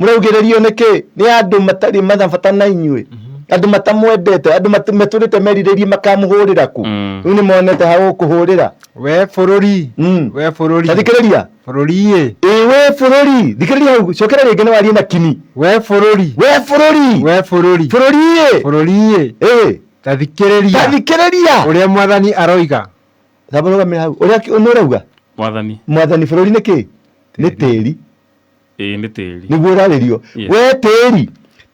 Mũraugĩrĩrio nĩkĩ? Nĩ andũ matarĩ mana bata na inyuĩ. Andũ matamwendete, andũ matũrĩte merirĩrie makamũhũrĩra kũ? Rĩu nĩ monete ha gũkũhũrĩra. We bũrũri, we bũrũri. Ta thikĩrĩria. Bũrũri-ĩ. Ĩ we bũrũri, thikĩrĩria hau, cokera rĩngĩ na warie na kini. We bũrũri. We bũrũri. We bũrũri. Bũrũri-ĩ. Bũrũri-ĩ. Ĩ. Ta thikĩrĩria. Ta thikĩrĩria. Ũrĩa mwathani aroiga. Thamba rũgamĩra hau. Ũrĩa nĩ ũrauga? Mwathani. Mwathani bũrũri nĩ kĩ? Nĩ tĩri. Ĩ nĩ tĩri. Nĩguo ũrarĩrio. Yes. We tĩri.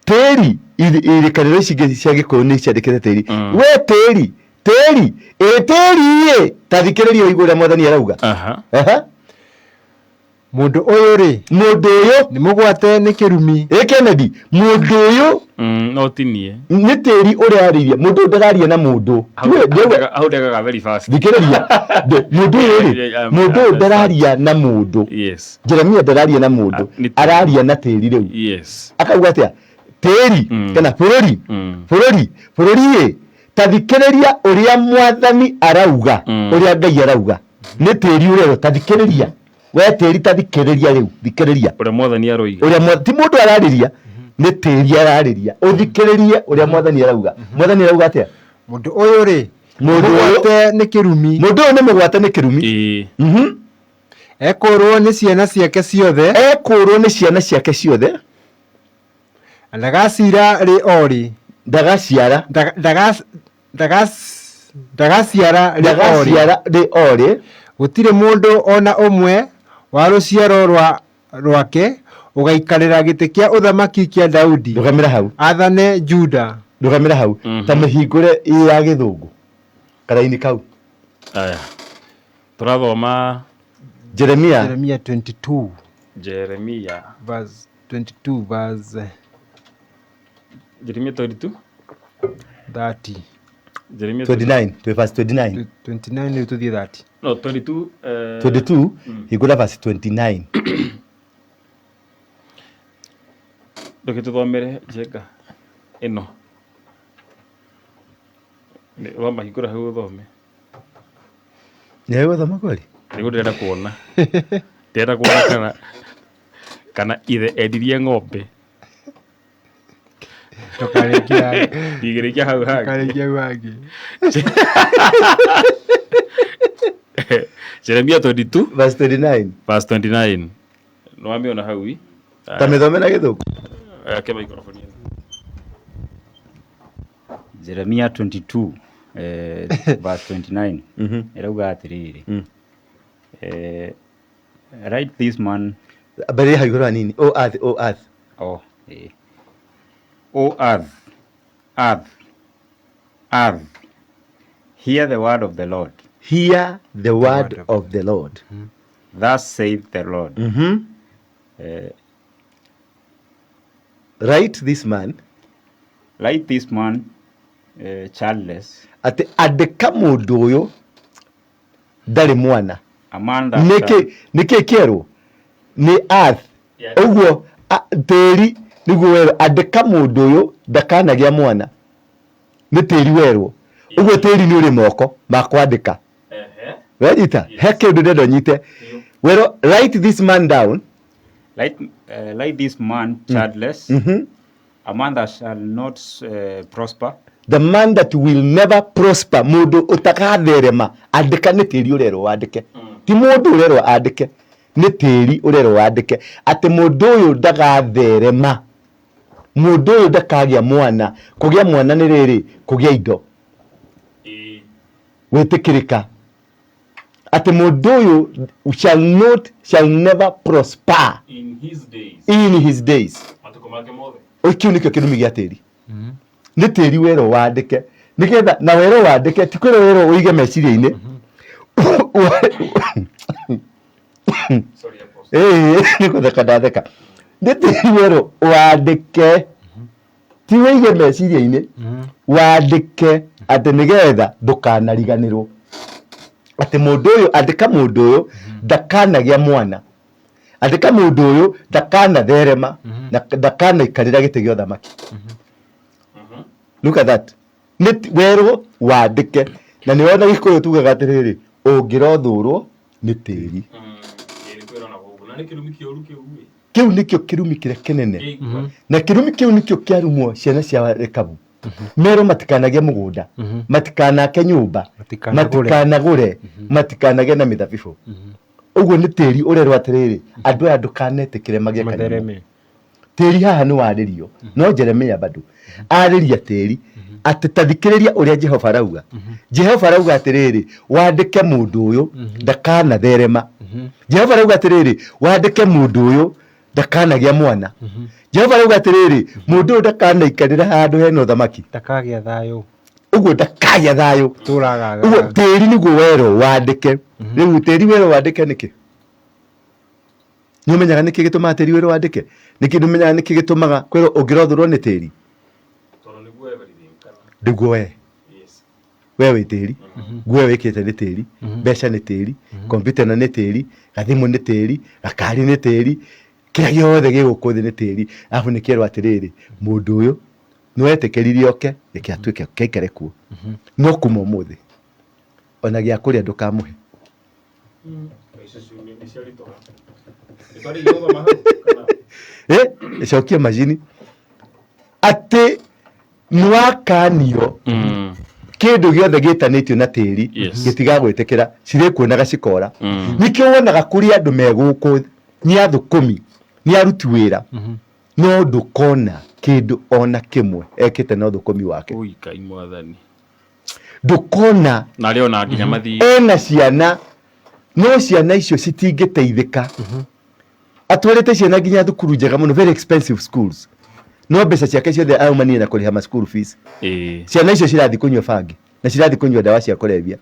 Tĩri. Irĩkanĩro ici ingĩ cia Gĩkũyũ nĩ ciandĩkĩte tĩri. We tĩri. Tĩri. Ĩ tĩri-ĩ. Ta thikĩrĩria ũigue ũrĩa mwathani arauga. Aha. Mũndũ ũyũ rĩ. Mũndũ ũyũ. Nĩ mũgwate nĩ kĩrumi. Ĩ Kennedy, mũndũ ũyũ. No ti niĩ. Nĩ tĩri ũrĩa arĩirie. Mũndũ ũyũ ndararia na mũndũ. Hau ndekaga very fast. Thikĩrĩria. Mũndũ ũyũ rĩ, mũndũ ũyũ ndararia na mũndũ. Yes. Jeremia ndararia na mũndũ. Araria na tĩri rĩu. Yes. Akauga atĩa? Tĩri kana bũrũri. Bũrũri, bũrũri ĩ, ta thikĩrĩria ũrĩa mwathani arauga, ũrĩa Ngai arauga. Nĩ tĩri ũrĩa, ta thikĩrĩria. We tĩri ta thikĩrĩria rĩu, thikĩrĩria. Ũrĩa mwathani aroiga. Ũrĩa ti mũndũ ararĩria, nĩ tĩri ararĩria. Ũthikĩrĩrie ũrĩa mwathani arauga. Mwathani arauga atĩa? Mũndũ ũyũ rĩ, Mũndũ ũyũ mũgwate nĩ kĩrumi. Mũndũ ũyũ nĩ mũgwate nĩ kĩrumi. Ekũrwo nĩ ciana ciake ciothe. Ekũrwo nĩ ciana ciake ciothe. Ndagacira rĩ o rĩ. Ndagaciara. Ndagaciara rĩ o rĩ. Ndagaciara rĩ o rĩ. Gũtirĩ mũndũ o na ũmwe wa rũciaro rwake ũgaikarĩra gĩtĩ kĩa ũthamaki kĩa Daudi. Ndũgamĩra hau. Athane Juda. Ndũgamĩra hau. Ta mĩhingũre ĩ ya gĩthũngũ. Karaini kau. Aya. Tũrathoma Jeremia. Jeremia 22. Jeremia. Verse 22 verse Jeremia 22. 30. Jeremia 29, verse 29. 29 rĩu tũthiĩ 30. No, 22. 22, hingũra verse 29. Ndũke tũthomere njenga ĩno. Wamba hingũra hau ũthome. Nĩ gũthoma kweli? Nĩguo ndĩrenda kuona. Ndĩrenda kuona kana ithe endirie ng'ombe. Ndũkarĩkia. Ndigĩrĩkia hau hangĩ. Ndũkarĩkia hau hangĩ. Jeremia 22 verse 29. Verse 29. Nĩwamĩona hau i? Ta mĩthome na gĩthũngũ. Ake microphone ĩno. Jeremia 22 verse 29 ĩrauga atĩrĩrĩ, write this man. Mbere hau igũrũ hanini. O earth, O earth. Oh, O earth, earth, earth, hear the word of the Lord. Hear the word of the Lord. Thus saith the Lord. Write this man. Write this man childless, Atĩ andĩka mũndũ ũyũ ndarĩ mwana. A man that Nĩkĩ nĩkĩ kĩerwo nĩ earth ũguo tĩri nĩguo werwo andĩka mũndũ ũyũ ndakanagĩa mwana nĩ tĩri werwo ũguo tĩri nĩ ũrĩ moko ma kwandĩka. Wenyita he kĩndũ ndenda ũnyite werwo write this man down. Write this man childless, a man that shall not prosper. The man that will never prosper, mũndũ ũtagatherema. Andĩka nĩ tĩri ũrerwo wandĩke, ti mũndũ ũrerwo andĩke, nĩ tĩri ũrerwo wandĩke atĩ mũndũ ũyũ ndagatherema, mũndũ ũyũ ndakagĩa mwana. Kũgĩa mwana nĩ rĩrĩ kũgĩa indo gwĩtĩkĩrĩka, atĩ mũndũ ũyũ shall not, shall never prosper in his days. In his days. Matukũ make mothe. Kĩu nĩkĩo kĩrumi gĩa tĩri. Nĩ tĩri werwo wandĩke nĩgetha na werwo wandĩke ti kwĩrwo werwo ũige meciria-inĩ. Sorry, Apostle. Ĩĩ, nĩ gũtheka ndatheka. Nĩ tĩri werwo wandĩke, ti wĩige meciria-inĩ, wandĩke atĩ nĩgetha ndũkanariganĩrwo atĩ mũndũ ũyũ, andĩka mũndũ ũyũ ndakanagĩa mwana, andĩka mũndũ ũyũ ndakanatherema na ndakanaikarĩra gĩtĩ gĩa ũthamaki. Look at that. Nĩ werwo wandĩke na nĩ wona Gĩkũyũ tugaga atĩrĩrĩ, ũngĩrothũrwo nĩ tĩri. Ĩĩ, nĩ kwĩrwo na gũkũ. Na nĩ kĩrumi kĩũru kĩu ĩ. Kĩu nĩkĩo kĩrumi kĩrĩa kĩnene. Ngĩigua. Na kĩrumi kĩu nĩkĩo kĩarumwo ciana cia Rekabu, merwo matikanagĩe mũgũnda, matikanake nyũmba, Matikanagũre. Matikanagũre, matikanagĩe na mĩthabibũ. Ũguo nĩ tĩri ũrerwo atĩrĩrĩ, andũ aya ndũkanetĩkĩre magĩe kanyamũ. Mathereme. Tĩri haha nĩ warĩrio no Jeremia bado arĩria tĩri atĩ tathikĩrĩria ũrĩa Jehova arauga. Jehova arauga atĩrĩrĩ, wandĩke mũndũ ũyũ ndakanatherema. Jehova arauga atĩrĩrĩ, wandĩke mũndũ ũyũ ndakanagĩa mwana. Jehova arauga atĩrĩrĩ, mũndũ ũyũ ndakanaikarĩra handũ hena ũthamaki. Ndakagĩa thayũ. Ũguo ndakagĩa thayũ. Tũraga. Ũguo tĩri nĩguo werwo wandĩke. Rĩu tĩri werwo wandĩke nĩkĩ? Nĩ ũmenyaga nĩkĩ gĩtũmaga tĩri werwo wandĩke? Nĩkĩ nĩ ũmenyaga nĩkĩ gĩtũmaga kwĩrwo ũngĩrothũrwo nĩ tĩri? Tondũ nĩguo everything kana. Nĩguo we. Yes. We wĩ tĩri, nguo ĩyo wĩkĩrĩte nĩ tĩri, mbeca nĩ tĩri, kompiuta ĩno nĩ tĩri, gathimũ nĩ tĩri, gakari nĩ tĩri, kĩrĩa gĩothe gĩ gũkũ thĩ nĩ tĩri. Arabu nĩ kĩerwo atĩrĩrĩ, mũndũ ũyũ nĩ wetĩkĩririe oke, reke atuĩke reke aikare kuo, no kuma ũmũthĩ ona gĩa kũrĩa ndũkamũhe. Icio nĩ ciaritũha. Nĩ twarĩkia gũthoma hau kana? Eh, ĩcokie macini atĩ nĩwakanio kĩndũ gĩothe gĩtanĩtio na tĩri gĩtigagwĩtĩkĩra, cirĩkuonaga cikora. Nĩkĩo wonaga kũrĩ andũ me gũkũ nĩ athũkũmi, nĩ aruti wĩra, no ndũkona kĩndũ ona kĩmwe ekĩte na ũthũkũmi wake. Ui Ngai mwathani. Ndũkona. Na arĩa ona nginya mathiĩ. Ena ciana, no ciana icio citingĩteithĩka. Atwarĩte ciana nginya thukuru njega mũno, very expensive schools, no mbeca ciake ciothe aumanie na kũrĩha ma school fees. Ciana icio cirathiĩ kũnyua bangi na cirathiĩ kũnyua ndawa cia kũrebia.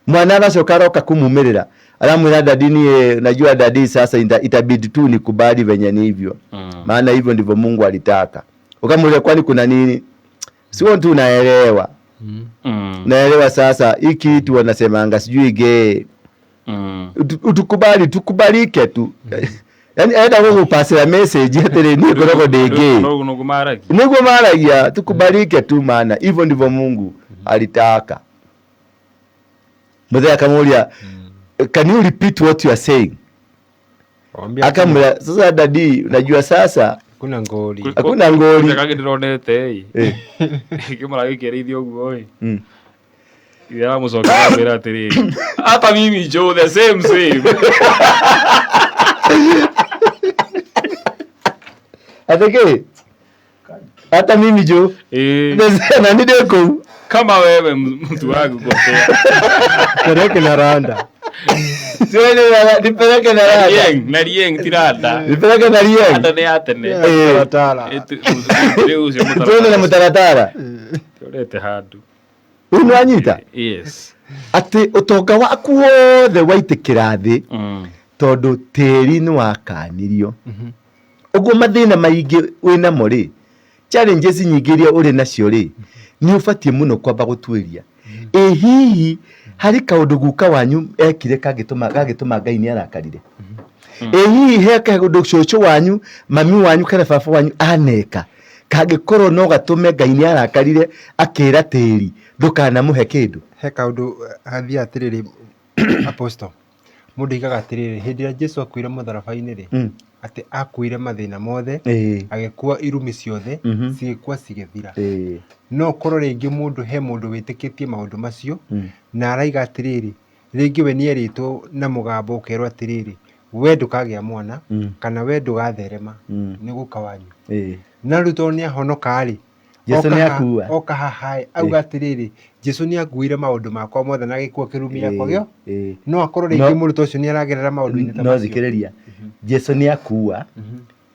Mwana aracoka aroka kumumĩrĩra aramwĩra, "Daddy, niĩ najua daddy, sasa itabidi tu nikubali venye ni hivyo, maana hivyo ndivyo Mungu alitaka." Ukamwambia, "Kwani kuna nini?" "Sio tu unaelewa, naelewa sasa hii kitu wanasemanga sijui gay. Utukubali, tukubalike tu." Yani enda gũgũpacĩra message atĩrĩ, niĩ ngoragwo ndĩ gay. Noguo noguo maragia. Nĩguo maragia, tukubalike tu maana hivyo ndivyo Mungu alitaka. Mũthee akamũria, "Can you repeat what you are saying?" Wambia. Akamwĩra, "Sasa daddy, unajua sasa Hakuna ngori. Hakuna ngori." Kangĩ ndĩronete ĩ. Kĩmũra gĩkĩrĩithio ũguo ĩ. Ithe aramũcokeria akamwĩra atĩrĩrĩ, hata mimi Joe, the same same. Atĩ kĩ? Hata mimi Joe. Ĩ. Na nĩ ndĩ kũu. Kama wewe mtu wangu kotea. Peleke na randa. Siwe nipeleke na randa. Rieng, na rieng ti randa. Nipeleke na rieng. Randa nĩ ya tene. Taratara. Ĩ, rĩu ũcio Tuende na mũtaratara. Ũrete handũ. Rĩu nĩwanyita Yes. atĩ ũtonga waku wothe waitĩkĩra thĩ tondũ tĩri nĩ wakanirio. Ũguo mathĩna maingĩ wĩnamo rĩ, Challenges nyingĩ iria ũrĩ nacio rĩ, nĩ ũbatiĩ mũno kwamba gũtuĩria ĩ hihi harĩ kaũndũ guka wanyu ekire kangĩtũma gagĩtũma Ngai nĩ arakarire, ĩ hihi he kaũndũ cũcũ wanyu, mami wanyu kana baba wanyu aneka kangĩkorwo no gatũme Ngai nĩ arakarire akĩra tĩri ndũkanamũhe kĩndũ. He kaũndũ hathiaga atĩrĩrĩ, Apostle, mũndũ aigaga atĩrĩrĩ, hĩndĩ ĩrĩa Jesu akuire mũtharaba-inĩ rĩ, atĩ akuire mathĩna mothe, agĩkua irumi ciothe, cigĩkua cigĩthira. No ũkorwo rĩngĩ mũndũ, he mũndũ wĩtĩkĩtie maũndũ macio, na araiga atĩrĩrĩ, rĩngĩ we nĩerĩtwo na mũgambo ũkerwo atĩrĩrĩ, we ndũkagĩa mwana, kana we ndũgatherema, nĩ guka wanyu. Na rĩu tondũ nĩahonoka rĩ, Jesu oka nĩ ha- akua. oka haha ĩ, auga atĩrĩrĩ, Jesu nĩ akuire maũndũ makwa mothe na agĩkua kĩrumi gĩakwa gĩo. No akorwo rĩngĩ mũndũ ta ũcio nĩ aragerera maũndũ-inĩ ta No macio. thikĩrĩria, Jesu nĩ akua,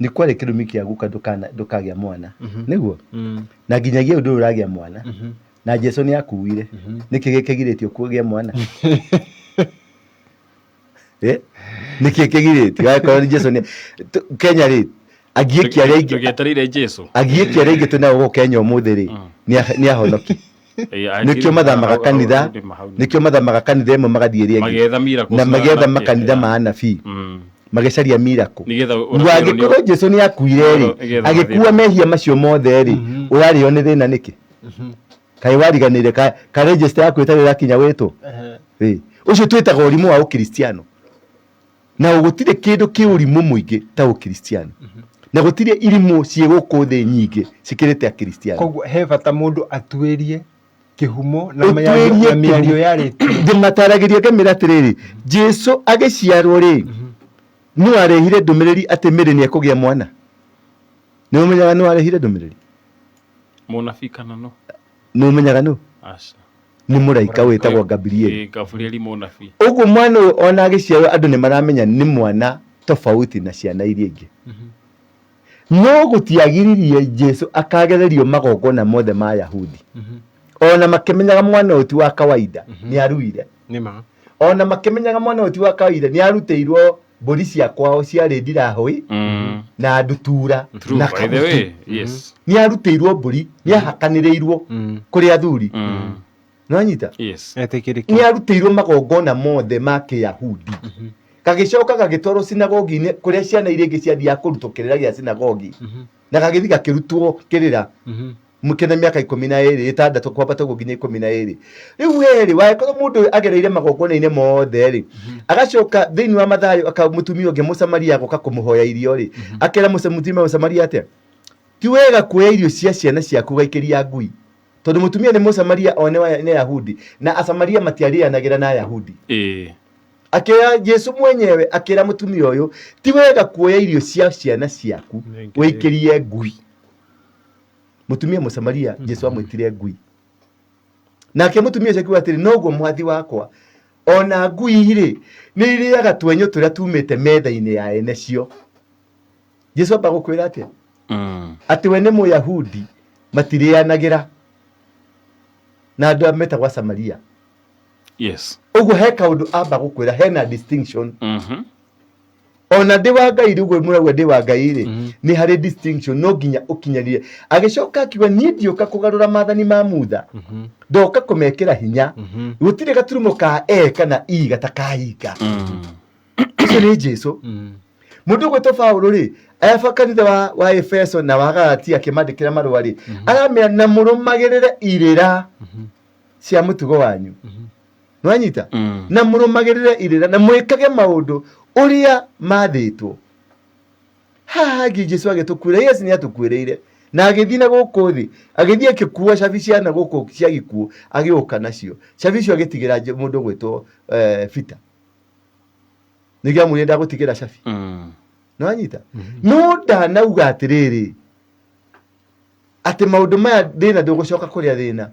nĩ kwarĩ kĩrumi kĩa guka ndũkagĩa mwana, nĩguo na nginyagia ũndũ ũyũ ũragĩa mwana, na Jesu nĩ akuire, nĩkĩ gĩkĩgirĩtio kũgĩa mwana? Nĩkĩ kĩgirĩtio angĩkorwo nĩ Jesu nĩ Kenya rĩ, agiĩki arĩa aingĩ Ndũgĩetereire Jesu. Agiĩki arĩa aingĩ twĩnao gũkũ Kenya ũmũthĩ rĩ, nĩ ahonoki. Nĩkĩo mathamaga kanitha, nĩkĩo mathamaga kanitha ĩmwe magathiĩ ĩrĩa ĩngĩ, Magĩetha miracles na magĩetha na- makanitha ma anabii, magĩcaria miracle. Nĩgetha Angĩkorwo Jesu nĩ akuire rĩ, Nĩgetha agĩkua mathĩna. mehia macio mothe rĩ, ũrarĩo nĩ thĩna nĩkĩ? Kaĩ wariganĩire ka register yaku ĩtarĩ ĩrakinya wĩtwo? Ĩ, ũcio twĩtaga ũrimũ wa ũkristiano, na gũtirĩ kĩndũ kĩ ũrimũ mũingĩ ta ũkristiano, na gũtirĩ irimũ ciĩ gũkũ thĩ nyingĩ cikĩrĩte akristiano. Koguo he bata mũndũ atuĩrie kĩhumo na Ũtuĩrie mĩario na mĩario kĩhumo. yarĩtio. Ndĩmataragĩria ngamĩra atĩrĩrĩ, Jesu agĩciarwo rĩ, nĩ warehire ndũmĩrĩri atĩ Mary nĩ ekũgĩa mwana? Nĩ ũmenyaga nĩ warehire ndũmĩrĩri? Mũnabii kana no? Nĩ ũmenyaga nũ? Aca. Nĩ mũraika wĩtagwo Gabrieli. Ĩĩ, Gabrieli mũnabii. Ũguo mwana ũyũ ona agĩciarwo andũ nĩ maramenya nĩ mwana tofauti na ciana iria ingĩ. No gũtiagiririe Jesu akagererio magongona mothe ma Ayahudi. Ona makĩmenyaga mwana ũyũ ti wa kawaida, nĩ aruire. Nĩ ma. Ona makĩmenyaga mwana ũyũ ti wa kawaida, nĩ arutĩirwo mbũri cia kwao ciarĩ ndirahũi na ndutura True, na by the kagutu. way. Yes. Nĩ arutĩirwo mbũri, nĩ ahakanĩrĩirwo kũrĩ athuri. Nĩwanyita? Yes. Etĩkĩrĩke. Nĩ arutĩirwo magongona mothe ma kĩyahudi, gagĩcoka gagĩtwarwo sinagogi-inĩ kũrĩa ciana iria ingĩ ciathiaga kũrutwo kĩrĩra gĩa sinagogi, na gagĩthiĩ gakĩrutwo kĩrĩra kĩna mĩaka 12, 6 kwambata ũguo nginya 12. Rĩu we rĩ, wangĩkorwo mũndũ ũyũ agereire magongona-inĩ mothe rĩ, agacoka thĩinĩ wa Mathayo aka mũtumia ũngĩ Mũsamaria agoka kũmũhoya irio rĩ, akera mũtumia Mũsamaria atĩa? Ti wega kuoya irio cia ciana ciaku ũgaikĩria ngui. Tondũ mũtumia nĩ Mũsamaria o nĩ Ayahudi, na Asamaria matiarĩanagĩra na Ayahudi. Akĩoya Jesu mwenyewe akĩra mũtumia ũyũ, ti wega kuoya irio cia ciana ciaku ũikĩrie ngui. Mũtumia Mũsamaria Jesu amwĩtire ngui. Nake mũtumia ũcio akiuga atĩrĩ, noguo mwathi wakwa, ona ngui rĩ nĩ irĩaga twenyũ tũrĩa tumĩte metha-inĩ ya ene cio. Jesu amba gũkwĩra atĩa? Atĩ we nĩ Mũyahudi, matirĩanagĩra na andũ aya metagwo Asamaria. Ũguo he kaũndũ amba gũkwĩra, hena distinction. Ona ndĩ wa Ngai rĩ, ũguo mũrauga ndĩ wa Ngai rĩ, nĩ harĩ distinction, no nginya ũkinyanĩrie. Agĩcoka akiuga niĩ ndioka kũgarũra maathani ma Mutha, ndoka kũmekĩra hinya. Gũtirĩ gaturumo ka e kana i gatakahinga. Ũcio nĩ Jesu. Mũndũ ũgwĩtwo Paulo rĩ, aba kanitha wa Efeso na wa Galatia akĩmandĩkĩra marũa rĩ, aramera na mũrũmagĩrĩre irĩra cia mũtugo wanyu. Nĩwanyita? Na mũrũmagĩrĩre irĩra na mwĩkage maũndũ ũrĩa mathĩtwo. Haha hangĩ Jesu agĩtũkuĩra, yes nĩ atũkuĩrĩire. Na agĩthiĩ na gũkũ thĩ, agĩthiĩ akĩkua cabi cia na gũkũ cia gĩkuũ, agĩũka nacio. Cabi icio agĩtigĩra mũndũ ũgwĩtwo Peter. Nĩkĩo amwĩrire ndagũtigĩra cabi. Nĩwanyita? No ndanauga atĩrĩrĩ, atĩ maũndũ maya thĩna ndũgũcoka kũrĩa thĩna.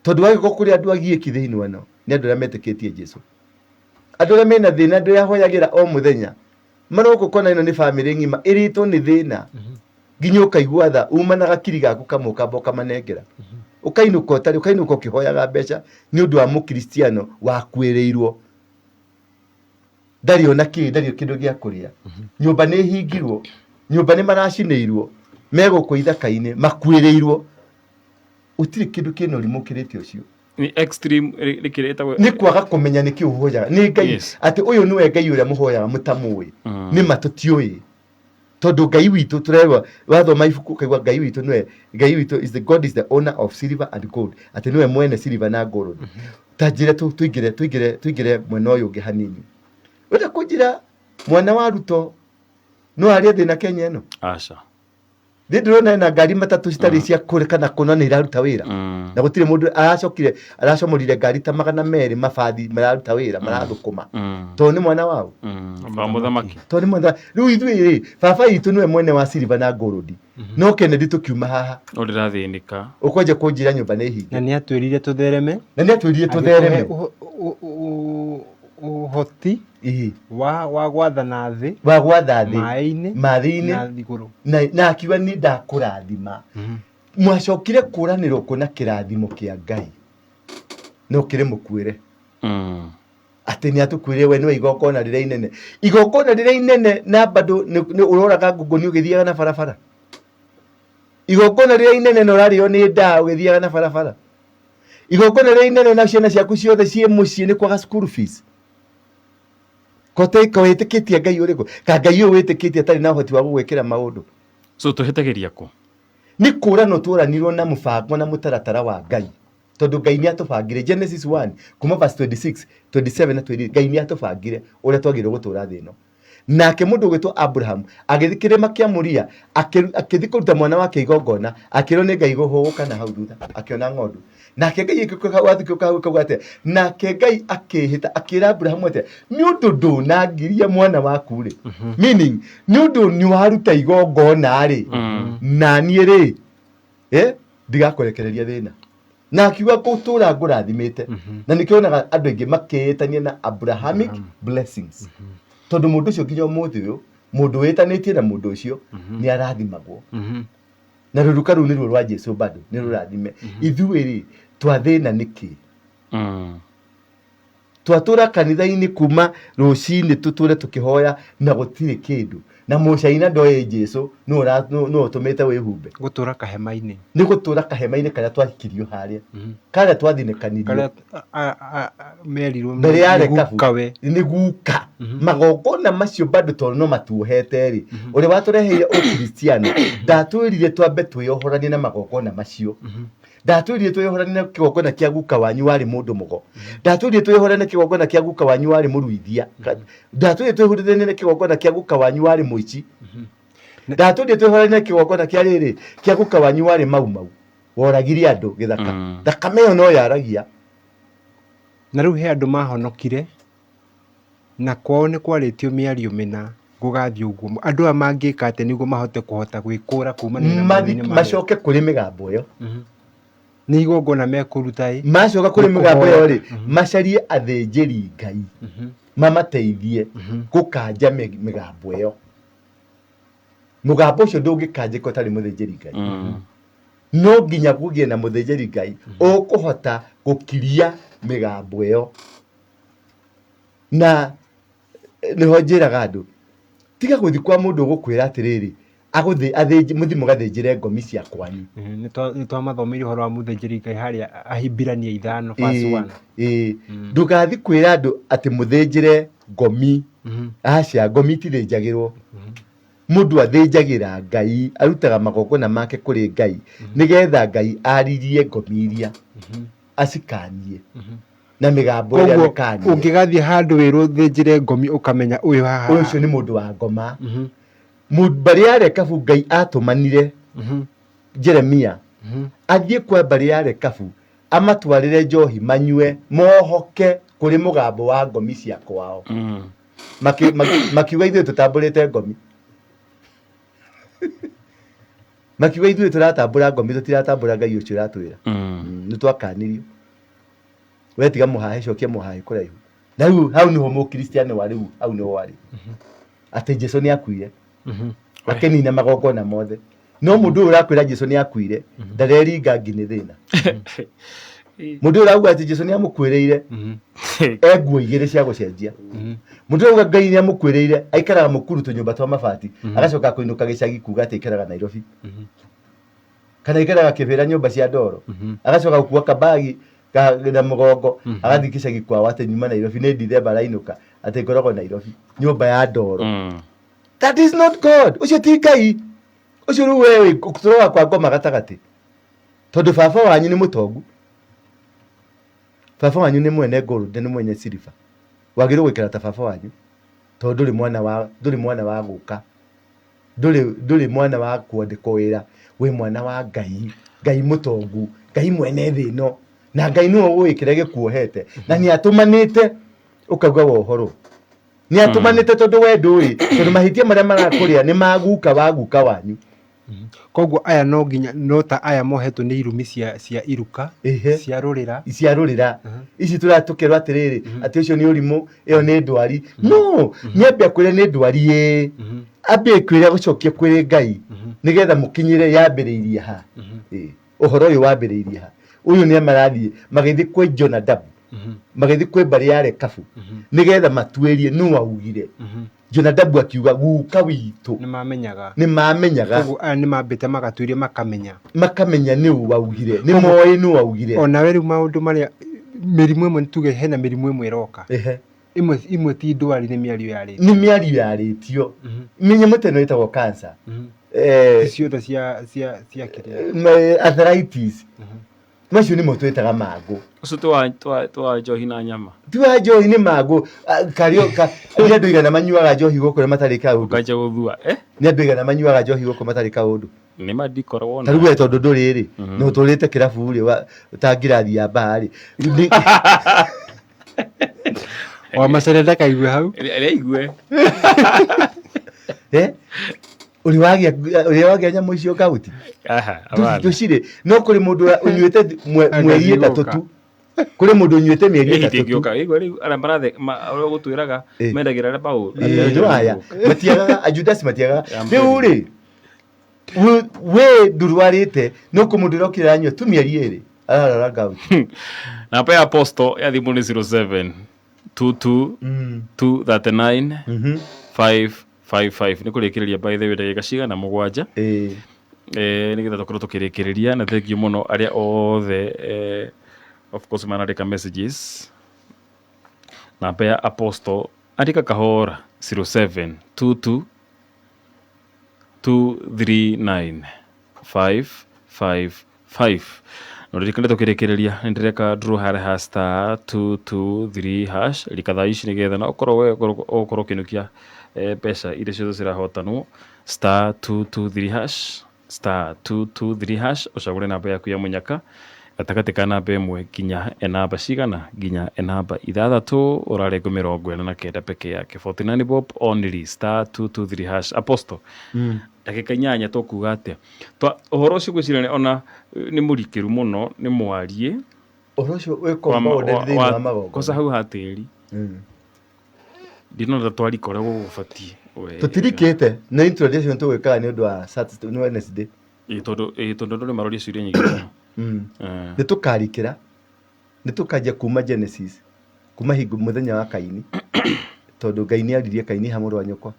Tondũ wagĩkorwo kũrĩ andũ agiĩki thĩinĩ wa ĩno, nĩ andũ arĩa metĩkĩtie Jesu. Andũ arĩa mena thĩna, andũ arĩa ahoyagĩra o mũthenya, maroka ũkona ĩno nĩ bamĩrĩ ng'ima ĩrĩtwo nĩ thĩna. Nginya ũkaigua tha, uma na gakiri gaku kamwe ũkamba ũkamanengera. Ũkainũka ũtarĩ, ũkainũka ũkĩhoyaga mbeca nĩ ũndũ wa mũkristiano wakuĩrĩirwo. Ndarĩ ona kĩ, ndarĩ kĩndũ gĩa kũrĩa. Nyũmba nĩ ĩhingirwo, nyũmba nĩ maracinĩirwo. Megũkũ ithaka-inĩ makuĩrĩirwo. Gũtirĩ kĩndũ kĩna ũrimũ ũkĩrĩte ũcio. Nĩ extreme rĩkĩ rĩtagwo Nĩ kwaga kũmenya nĩkĩ ũhoyaga. Nĩ Ngai atĩ ũyũ nĩwe Ngai ũrĩa mũhoyaga mũtamũĩ. Nĩ ma tũtiũĩ. Tondũ Ngai witũ tũrerwo wathoma ibuku ũkaigua Ngai witũ nĩwe Ngai witũ is the God is the owner of silver and gold. Atĩ nĩwe mwene silver na gold. Ta njĩre tũingĩre tũingĩre tũingĩre mwena ũyũ ũngĩ hanini. Wenda kũnjĩra mwana wa Ruto no arĩe thĩna Kenya ĩno? Aca. Niĩ ndĩrona ena ngari matatũ citarĩ cia kũrĩ kana kũna nĩ iraruta wĩra. Na gũtirĩ mũndũ aracokire aracomorire ngari ta 200 mabathi mararuta wĩra marathũkũma. Tondũ nĩ mwana wao. Wa mũthamaki. Tondũ nĩ mwana. Rĩu ithuĩ rĩ, baba witũ nĩwe mwene wa silver na gold. No Kennedy tũkiuma haha. No ndĩrathĩnĩka. Ũkwanja kũnjĩra nyũmba nĩ hinge. Na nĩ atwĩrire tũthereme. Na nĩ atwĩrire tũthereme. Ũhoti wa gwathana thĩ. Wa gwatha thĩ. Maĩ-inĩ. Maĩ-inĩ. Na igũrũ. Na akiuga nĩ ndakũrathima. Mwacokire kũranĩrwo kũ na kĩrathimo kĩa Ngai. No kĩrĩ mũkuĩre. Atĩ nĩ atũkuĩre we nĩwe igongona rĩrĩa inene. Igongona rĩrĩa inene na bado nĩ ũroraga ngũngũni ũgĩthiaga na barabara. Igongona rĩrĩa inene na ũrarĩo nĩ ndaa ũgĩthiaga na barabara. Igongona rĩrĩa inene na ciana ciaku ciothe ciĩ mũciĩ nĩ kwaga school fees. Kote ko wĩtĩkĩtie Ngai ũrĩkũ? Ka Ngai ũyũ wĩtĩkĩtie atarĩ na ũhoti wa gũgwĩkĩra maũndũ. So tũhĩtagĩria kũ? Nĩ kũranwo tworanirwo na mũbango na mũtaratara wa Ngai. Tondũ Ngai nĩ atũbangire. Genesis 1 kuma verse 26, 27 na 28 Ngai nĩ atũbangire ũrĩa twagĩrĩirwo gũtũra thĩ ĩno. Nake mũndũ ũgwĩtwo Abraham agĩthiĩ kĩrĩma kĩa Moria akĩthiĩ kũruta mwana wake igongona, akĩrwo nĩ Ngai gũhũgũka na hau thutha, akĩona ng'ondu. Nake Ngai agĩũka hau athikũka hau akauga atĩa? Nake Ngai akĩĩhĩta akĩra Abrahamu atĩa? Nĩ ũndũ ndũnangiria mwana waku rĩ. Meaning, nĩ ũndũ nĩ waruta igongona rĩ, na niĩ rĩ, ndigakũrekereria thĩna. Na akiuga gũtũra ngũrathimĩte. Na nĩkĩo wonaga andũ aingĩ makĩĩtania na Abrahamic blessings. Tondũ mũndũ ũcio nginya ũmũthĩ ũyũ, mũndũ wĩtanĩtie na mũndũ ũcio, nĩ arathimagwo. Na rũruka rũu nĩruo rwa Jesu bado, nĩ rũrathime. Ithuĩ rĩ, twathĩna nĩkĩ? Twatũra kanitha-inĩ kuma rũcinĩ tũtũre tũkĩhoya na gũtirĩ kĩndũ. Na mũcaina ndoĩ Jesu, nũ ũtũmĩte wĩhumbe? Gũtũra kahema-inĩ. Nĩ gũtũra kahema-inĩ karĩa twahikirio harĩa. Karĩa twathinĩkanirio. Karĩa merirwo Mbere ya nĩ Rekabu. gukawe. Nĩ guka. Magongona macio bado tondũ no matuohete rĩ. Ũrĩa watũreheire ũkristiano, ndatwĩrire twambe twĩohoranie na magongona macio. Ndatwĩrire twĩohoranie na kĩgongona kĩa guka wanyu warĩ mũndũ mũgo. Ndatwĩrire twĩohoranie na kĩgongona kĩa guka wanyu warĩ mũruithia. Ndatwĩrire twĩhurithanie na kĩgongona kĩa guka wanyu warĩ mũici. Ndatwĩrire twĩhoranie na kĩgongona kĩa rĩrĩ, kĩa guka wanyu warĩ mau mau. Woragire andũ gĩthaka. Thakame ĩyo no yaragia. Na rĩu he andũ mahonokire na kwao nĩ kwarĩtio mĩario mĩna gũgathiĩ ũguo. Andũ aya mangĩka atĩa nĩguo mahote kũhota gwĩkũra kumana na maũndũ-inĩ marĩa? Macoke kũrĩ mĩgambo ĩyo. Nĩ igongona mekũruta ĩ? Macoka kũrĩ Nĩ mĩgambo ĩyo rĩ, kũhoya. macarie athĩnjĩri Ngai mamateithie gũkanja mĩgambo ĩyo. Mũgambo ũcio ndũngĩkanjĩka ũtarĩ mũthĩnjĩri Ngai. No nginya kũgĩe na mũthĩnjĩri Ngai ũkũhota gũkiria mĩgambo ĩyo. Na nĩho njĩraga andũ, tiga gũthiĩ kwa mũndũ ũgũkwĩra atĩrĩrĩ, mũthiĩ mũgathĩnjĩre ngomi cia kwanyu. Nĩ twamathomeire ũhoro wa mũthĩnjĩri Ngai harĩa Ahibirania 5 verse 1. Ndũgathiĩ kwĩra andũ atĩ mũthĩnjĩre ngomi. Aca, ngomi itithĩnjagĩrwo. Mũndũ athĩnjagĩra Ngai, arutaga magongona make kũrĩ Ngai, nĩgetha Ngai aririe ngomi iria, acikanie. Na mĩgambo ĩrĩa Koguo, mĩkanie. ũngĩgathiĩ handũ wĩrwo thĩnjĩre ngomi ũkamenya ũyũ haha. Ũyũ ũcio nĩ mũndũ wa ngoma. Mbarĩ ya Rekabu Ngai atũmanire Jeremia athiĩ kwa mbarĩ ya Rekabu amatwarĩre njohi manyue mohoke kũrĩ mũgambo wa ngomi cia kwao. Makiuga ithuĩ tũtambũrĩte ngomi. Makiuga ithuĩ tũratambũra ngomi tũtiratambũra Ngai ũcio ũratwĩra. Nĩ twakanirio. We tiga mũhahe, cokia mũhahe kũraihu. Na rĩu hau nĩho mũkristiano wa rĩu, hau nĩho arĩ. Atĩ Jesu nĩ akuire. Akĩnina magongona mothe. No mũndũ ũyũ ũrakwĩra Jesu nĩ akuire, ndareringa ngi nĩ thĩna. Mũndũ ũyũ ũrauga atĩ Jesu nĩ amũkuĩrĩire, E nguo igĩrĩ cia gũcenjia. Mũndũ ũrauga Ngai nĩ amũkuĩrĩire aikaraga mũkuru tũnyũmba twa mabati, agacoka kũinũka gĩcagi kuga atĩ aikaraga Nairobi. Kana aikaraga kĩbĩra nyũmba cia ndoro. Agacoka gũkua kabagi na mũgongo agathiĩ gĩcagi kwao atĩ nyuma Nairobi nĩ Dithemba arainũka atĩ ngoragwo Nairobi nyũmba ya ndoro. That is not God. Ũcio ti Ngai. Ũcio rĩu wewe tũroga kwa ngoma gatagatĩ. Tondũ baba wanyu nĩ mũtongu. Baba wanyu nĩ mwene gold na nĩ mwene silver. Wagĩrĩirwo gũikara ta baba wanyu tondũ ndũrĩ mwana wa ndũrĩ mwana wa gũka. Ndũrĩ ndũrĩ mwana wa kwandĩkwo wĩra, wĩ mwana wa Ngai, Ngai mũtongu, Ngai mwene thĩ ĩno. Na Ngai nĩwe ũĩ kĩrĩa gĩkuohete na nĩ atũmanĩte ũkauga wohorwo. Nĩ atũmanĩte tondũ we ndũĩ, tondũ mahĩtia marĩa marakũrĩa nĩ ma guka wa guka wanyu. Koguo aya no nginya no ta aya mohetwo nĩ irumi cia cia iruka cia rũrĩra. Cia rũrĩra. Ici tũratũkerwo atĩrĩrĩ, atĩ ũcio nĩ ũrimũ, ĩyo nĩ ndwari. No, nĩ ambe akwĩre nĩ ndwari ĩĩ. Ambe akwĩre agũcokie kwĩ Ngai nĩgetha mũkinyĩre yambĩrĩirie ha. Ĩĩ. Ũhoro ũyũ wambĩrĩirie ha. Ũyũ nĩ marathiĩ magĩthiĩ kwĩ Jonadabu, magĩthiĩ kwĩ mbarĩ ya Rekabu nĩgetha matuĩrie nũ waugire. Jonadabu akiuga guka witũ. Nĩ mamenyaga. Nĩ mamenyaga. Koguo aya nĩ mambĩte magatuĩria makamenya. Makamenya nĩ waugire. Nĩ moĩ nũ waugire. Onawe rĩu maũndũ marĩa mĩrimũ ĩmwe tuge hena mĩrimũ ĩmwe ĩroka. Ĩmwe ĩmwe ti ndwari nĩ mĩario yarĩtio. Nĩ mĩario yarĩtio. Mĩnyamũ ta ĩno ĩtagwo cancer. Ti ciothe cia cia cia kĩrĩa. Arthritis. Macio nĩmo twĩtaga mangũ. Ũcio ti wa njohi na nyama. Ti wa njohi nĩ mangũ. Karĩo ka nĩ andũ aigana manyuaga njohi gũkũ na matarĩ kaũndũ. Ũkanjia gũthua. Eh? Nĩ andũ aigana manyuaga njohi gũkũ matarĩ kaũndũ. Nĩ ma ndikoragwo na. Ta rĩu we tondũ ndũrĩ rĩ, na ũtũrĩte kĩrabu rĩ, ta ngirathi ya mbaa rĩ. Wa macere ndakaigue hau. Rĩa igue. Eh? Ũrĩ wagĩa ũrĩ wagĩa nyamũ icio kauti? Aha, abana. Tũcirĩ. No kũrĩ mũndũ ũnyuĩte mweri ĩtatũ tu. Kũrĩ mũndũ ũnyuĩte mĩeri ĩtatũ tu. Ĩngĩũka. Ĩgua rĩu arĩa marathe ũrĩa ũgũtwĩraga mendagĩra arĩa mau. Andũ aya matiagaga Ajudasi matiagaga. Rĩu rĩ we ndũrwarĩte no kũ mũndũ ũrĩa ũkĩranyua tu mĩeri ĩrĩ ararara ngauti. Namba ya Apostle ya thimũ nĩ 07 22 239 555. Nĩ kũrĩkĩrĩria by the way ndagĩka cigana mũgwanja. Nĩgetha tũkorwo tũkĩrĩkĩrĩria na thank you mũno arĩa othe of course marandĩka messages. Namba ya Apostle andĩka kahora 07 22 239 555. Na ũririkane tũkĩrĩkĩrĩria nĩ ndĩreka draw harĩa ha star 223 hash rika thaa ici nĩgetha na ũkorwo we ũgũkorwo ũkĩinũkia mbeca iria ciothe cirahotanwo star 223 hash star 223 hash ũcagũre namba yaku ya mũnyaka gatagatĩ ka namba ĩmwe nginya namba cigana nginya namba ithathatũ ũrarengwo 49 peke yake 49 bob only star 223 hash. Apostle, ndagĩka inyanya tũkuga atĩa? Ũhoro ũcio ngwĩciria ona nĩ mũrikĩru mũno nĩ mwariĩ. Ũhoro ũcio wĩ compounded thĩinĩ wa magongona. Kwanza hau ha tĩri. Ndinona ta twarika ũrĩa gũgũbatiĩ. Tũtirikĩte nĩ introduction tũgwĩkaga nĩ ũndũ wa Saturday, nĩ Wednesday. Ĩĩ tondũ andũ nĩ maroria ciũria nyingĩ mũno. Nĩ tũkarikĩra, nĩ tũkanjia kuma Genesis, kuma hingo mũthenya wa Kaini, tondũ Ngai nĩ aririe Kaini ha mũrũ wa nyũkwa,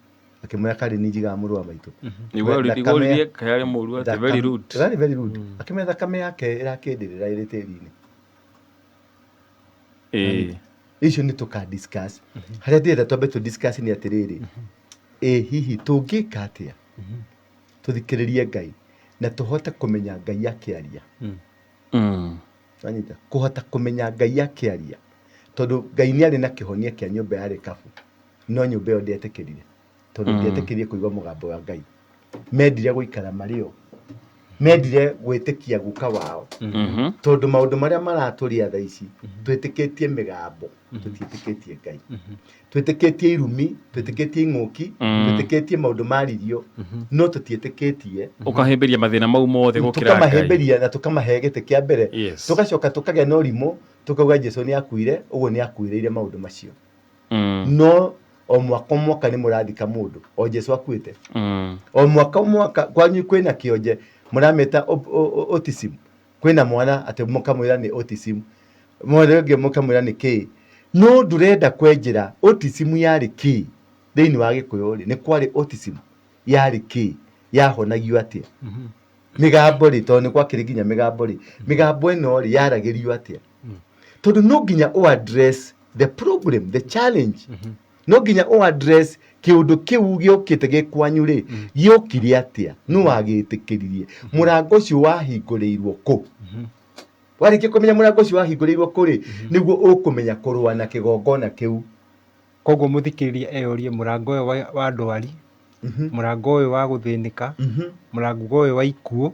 akĩmwĩra karĩ nĩ njigaga mũrũ wa maitũ. Nĩguo oririe kaĩ arĩ mũru atĩ, very rude. Very, very rude. Akĩmwĩra thakame yake ĩrakĩndĩrĩra ĩrĩ tĩri-inĩ. Icio nĩ tũka discuss. Harĩa ndĩrenda twambe tũ discuss nĩ atĩrĩrĩ, ĩ hihi tũngĩka atĩa tũthikĩrĩrie Ngai na tũhote kũmenya Ngai akĩaria. Wanyita? Kũhota kũmenya Ngai akĩaria. Tondũ Ngai nĩ arĩ na kĩhonia kĩa nyũmba ya Rekabu, no nyũmba ĩyo ndĩetĩkĩrire. Tondũ ndĩetĩkĩrire kũigua mũgambo wa Ngai. Mendire gũikara marĩ o. Mendire gwĩtĩkia guka wao. Tondũ maũndũ marĩa maratũrĩa thaa ici, twĩtĩkĩtie mĩgambo, tũtiĩtĩkĩtie Ngai. Twĩtĩkĩtie irumi, twĩtĩkĩtie ing'ũki, twĩtĩkĩtie maũndũ maririo, no tũtiĩtĩkĩtie. Ũkahĩmbĩria mathĩna mau mothe gũkĩra Ngai. Tũkamahĩmbĩria na tũkamahe gĩtĩ kĩa mbere. Tũgacoka tũkagĩa na ũrimũ, tũkauga Jesu nĩ akuire, ũguo nĩ akuĩrĩire maũndũ macio. No o mwaka o mwaka nĩ mũrathika mũndũ, o Jesu akuĩte. O mwaka o mwaka kwanyu kwĩna kĩonje, mũramĩta autism. Kwĩna mwana atĩ mũkamwĩra nĩ autism. Mwana ũngĩ mũkamwĩra nĩ kĩĩ. No ndũrenda kwenjera autism yarĩ kĩ thĩinĩ wa Gĩkũyũ rĩ, nĩ kwarĩ autism yarĩ kĩ, yahonagio atĩa? Mĩgambo rĩ, tondũ nĩ gwakĩrĩ nginya mĩgambo rĩ, mĩgambo ĩno rĩ yaragĩrio atĩa? Tondũ no nginya ũ address the problem, the challenge. No nginya ũ address kĩũndũ kĩu gĩũkĩte gĩ kwanyu rĩ, gĩokire atĩa? Nũ wagĩtĩkĩririe? Mũrango ũcio wahingũrĩirwo kũ? Warĩkia kũmenya mũrango ũcio wahingũrĩirwo kũ rĩ, nĩguo ũkũmenya kũrũa na kĩgongona kĩu. Koguo mũthikĩrĩria eyũrie mũrango ũyũ wa ndwari, mũrango ũyũ wa gũthĩnĩka, mũrango ũyũ wa ikuũ,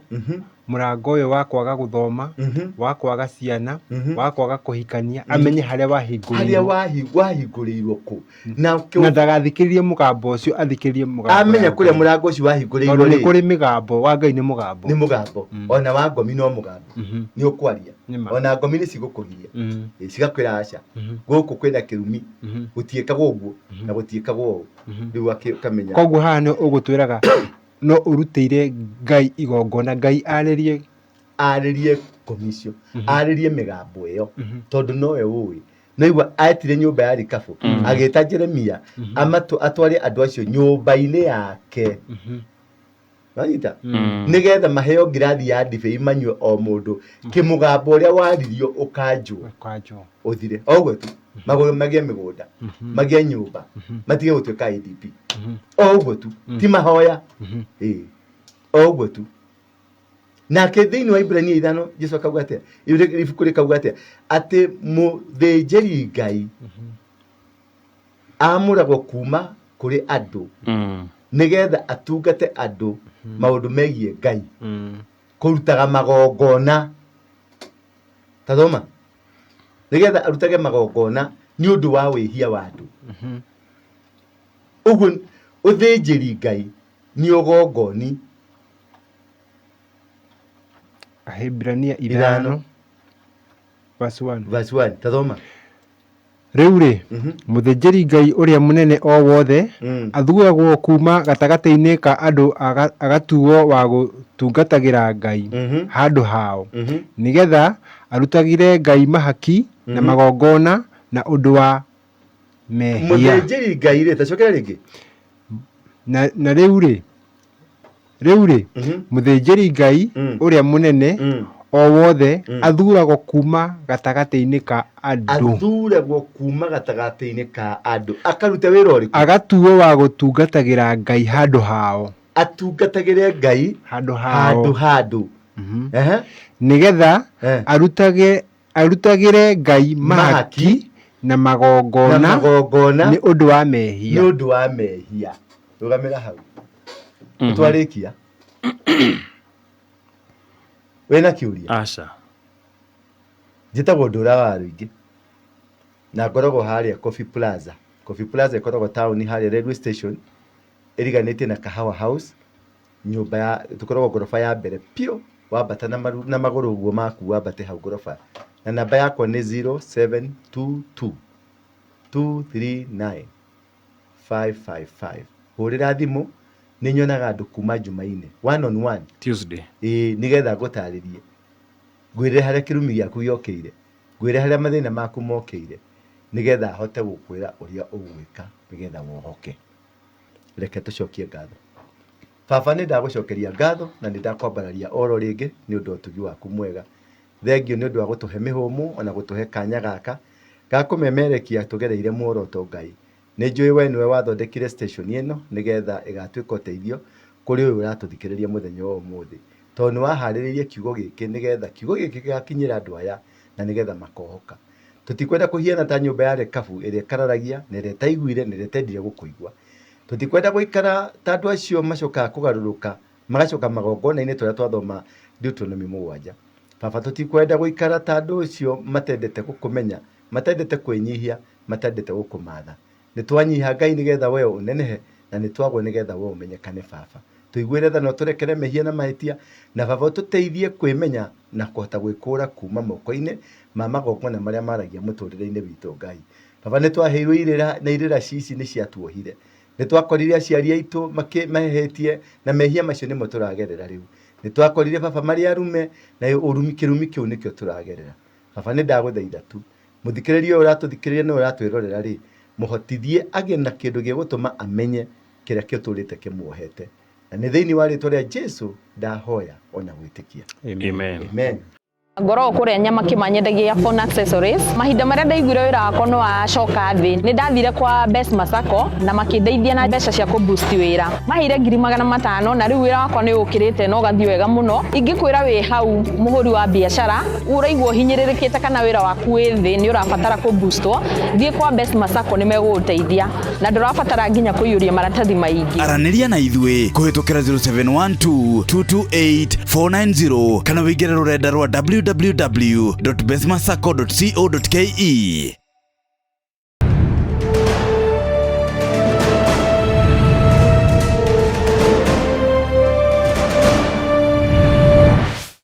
mũrango ũyũ wa kwaga gũthoma, wa kwaga ciana, wa kwaga kũhikania, amenye harĩa Harĩa wahingũrĩirwo. wahingũrĩirwo kũ. Na Na ndagathikĩrĩrie mũgambo ũcio, athikĩrĩrie mũgambo amenya ya kũrĩa Ngai. mũrango ũcio wahingũrĩirwo Tondũ nĩ rĩ, kũrĩ mĩgambo, wa Ngai nĩ mũgambo. Nĩ mũgambo. Ona wa ngomi no mũgambo. Nĩ ũkwaria. Nĩ ma. Ona ngomi nĩ cigũkũgiria. Ĩ, cigakwĩra aca. Gũkũ kwĩna kĩrumi. Gũtiĩkagwo ũguo na gũtiĩkagwo ũũ. Rĩu ũkamenya. Koguo haha nĩ ũgũtwĩraga no ũrutĩire Ngai igongona, Ngai arĩrie. Arĩrie ngomi icio. Arĩrie mĩgambo ĩyo. Tondũ nowe ũĩ. Naigua etire nyũmba ya Rikabu, agĩta Jeremia atware andũ acio nyũmba-inĩ yake. Wanyita? Nĩgetha maheo ngirathi ya ndibei manyue o mũndũ, kĩmũgambo ũrĩa waririo ũkanjwo. Ũkanjwo. Ũthire. O ũguo tu. Magũrũ magĩe mĩgũnda, magĩe nyũmba, matige gũtuĩka IDP. O ũguo tu. Ti mahoya. Ĩĩ. O ũguo tu. Nake thĩinĩ wa Ibrania 5 Jesu akauga atĩa? Ibuku rĩkauga atĩa? Atĩ mũthĩnjĩri Ngai amũragwo kuma kũrĩ andũ nĩgetha atungate andũ maũndũ megiĩ Ngai, kũrutaga magongona. Ta thoma. Nĩgetha arutage magongona nĩ ũndũ wa wĩhia wa andũ. Ũguo ũthĩnjĩri Ngai nĩ ũgongoni. Ahibirania 5. 5 verse 1. Verse 1. Tathoma. Rĩu rĩ, mũthĩnjĩri Ngai ũrĩa mũnene o wothe athuuragwo kuuma gatagatĩ-inĩ ka andũ agatuo wa gũtungatagĩra Ngai handũ hao, nĩgeetha arutagĩre Ngai mahaki na magongona na ũndũ wa mehia. Mũthĩnjĩri Ngai rĩ, tacokera rĩngĩ. Na rĩu rĩ, rĩu rĩ, mũthĩnjĩri Ngai ũrĩa mũnene o wothe athuuragwo kuma gatagatĩ-inĩ ka andũ. Athuuragwo kuma gatagatĩ-inĩ ka andũ. Akaruta wĩra ũrĩkũ? Agatuo wa gũtungatagĩra Ngai handũ hao. Atungatagĩre Ngai handũ hao. Handũ handũ. Nĩgetha arutagĩre Ngai mahaki na magongona Na magongona nĩ ũndũ wa mehia. Nĩ ũndũ wa mehia. Rũgamĩra hau. Twarĩkia. Wĩna kĩũria? Aca. Njĩtagwo Ndũra wa Rũingĩ na ngoragwo harĩa Coffee Plaza. Coffee Plaza ĩkoragwo taũni harĩa railway station ĩriganĩtie na Kahawa House, nyũmba ya tũkoragwo ngoroba ya mbere piũ, wambata na magũrũ ũguo maku wambate hau ngoroba. Na namba yakwa nĩ 0722 239 555. Hũrĩra thimũ, nĩ nyonaga andũ kuma Jumaine one on one. Tuesday. Ĩĩ, nĩgetha ngũtarĩrie, ngwĩre harĩa kĩrumi gĩaku gĩokĩire, ngwĩre harĩa mathĩna maku mokĩire, nĩgetha hote gũkwĩra ũrĩa ũgwĩka nĩgetha wohoke. Reke tũcokie ngatho. Baba, nĩ ndagũcokeria ngatho na nĩ ndakwambararia oro rĩngĩ nĩ ũndũ wa ũtugi waku mwega. Thengiũ nĩ ũndũ wa gũtũhe mĩhũmũ ona gũtũhe kanya gaka ga kũmemerekia tũgereire muoroto Ngai. Nĩ njũĩ we nĩwe wathondekire station ĩno nĩgetha ĩgatuĩka ũteithio kũrĩ ũyũ ũratũthikĩrĩria mũthenya wa ũmũthĩ. Tondũ nĩ waharĩrĩirie kiugo gĩkĩ nĩgetha kiugo gĩkĩ gĩgakinyĩra andũ aya na nĩgetha makohoka. Tũtikwenda kũhiana ta nyũmba ya Rekabu ĩrĩa ĩkararagia na ĩrĩa ĩtaiguire na ĩrĩa ĩtendire gũkũigua. Tũtikwenda gũikara ta andũ acio macokaga kũgarũrũka magacoka magongona-inĩ tũrĩa twathoma Deuteronomy 7. Baba, tũtikwenda gũikara ta andũ acio matendete gũkũmenya, matendete kwĩnyihia, matendete gũkũmatha. Nĩ twanyiha Ngai nĩgetha we ũnenehe na nĩ twagwa nĩgetha we ũmenyekane Baba. Tũiguĩre tha na ũtũrekere mehia na mahĩtia, na Baba ũtũteithie kwĩmenya na kũhota gwĩkũra kuma moko-inĩ ma magongona marĩa maragia mũtũrĩre-inĩ witũ Ngai. Baba nĩ twaheirwo irĩra na irĩra ici nĩ ciatuohire. Nĩ twakorire aciari aitũ mahehĩtie na mehia macio nĩmo tũragerera rĩu. Nĩ twakorire baba marĩ arume na kĩrumi kĩu nĩkĩo tũragerera. Baba nĩ ndagũthaitha tu. Mũthikĩrĩria ũyũ ũratũthikĩrĩria nĩ ũratwĩrorera rĩ, mũhotithie agĩe na kĩndũ gĩgũtũma amenye kĩrĩa kĩtũrĩte kĩmuohete. Na nĩ thĩinĩ wa rĩtwa rĩa Jesu ndahoya ona gwĩtĩkia. Amen. Amen. Ngoragwo kũrĩa nyama kĩmanyendagia phone accessories. Mahinda marĩa ndaiguire wĩra wakwa nĩ wacoka thĩ, nĩ ndathire kwa Besma Sacco na makĩndeithia na mbeca cia kũ boost wĩra. Maheire 500,000 na rĩu wĩra wakwa nĩ ũkĩrĩte na ũgathiĩ wega mũno. Ingĩkwĩra wĩ hau mũhũri wa biacara, ũraigua ũhinyĩrĩrĩkĩte kana wĩra waku wĩ thĩ nĩ ũrabatara kũ boostwo, thiĩ kwa Besma Sacco nĩ megũgũteithia na ndũrabatara nginya kũiyũria maratathi maingĩ. Aranĩria na ithuĩ kũhĩtũkĩra 0712 228 490 kana wĩingĩre rũrenda rwa www.besmasacco.co.ke.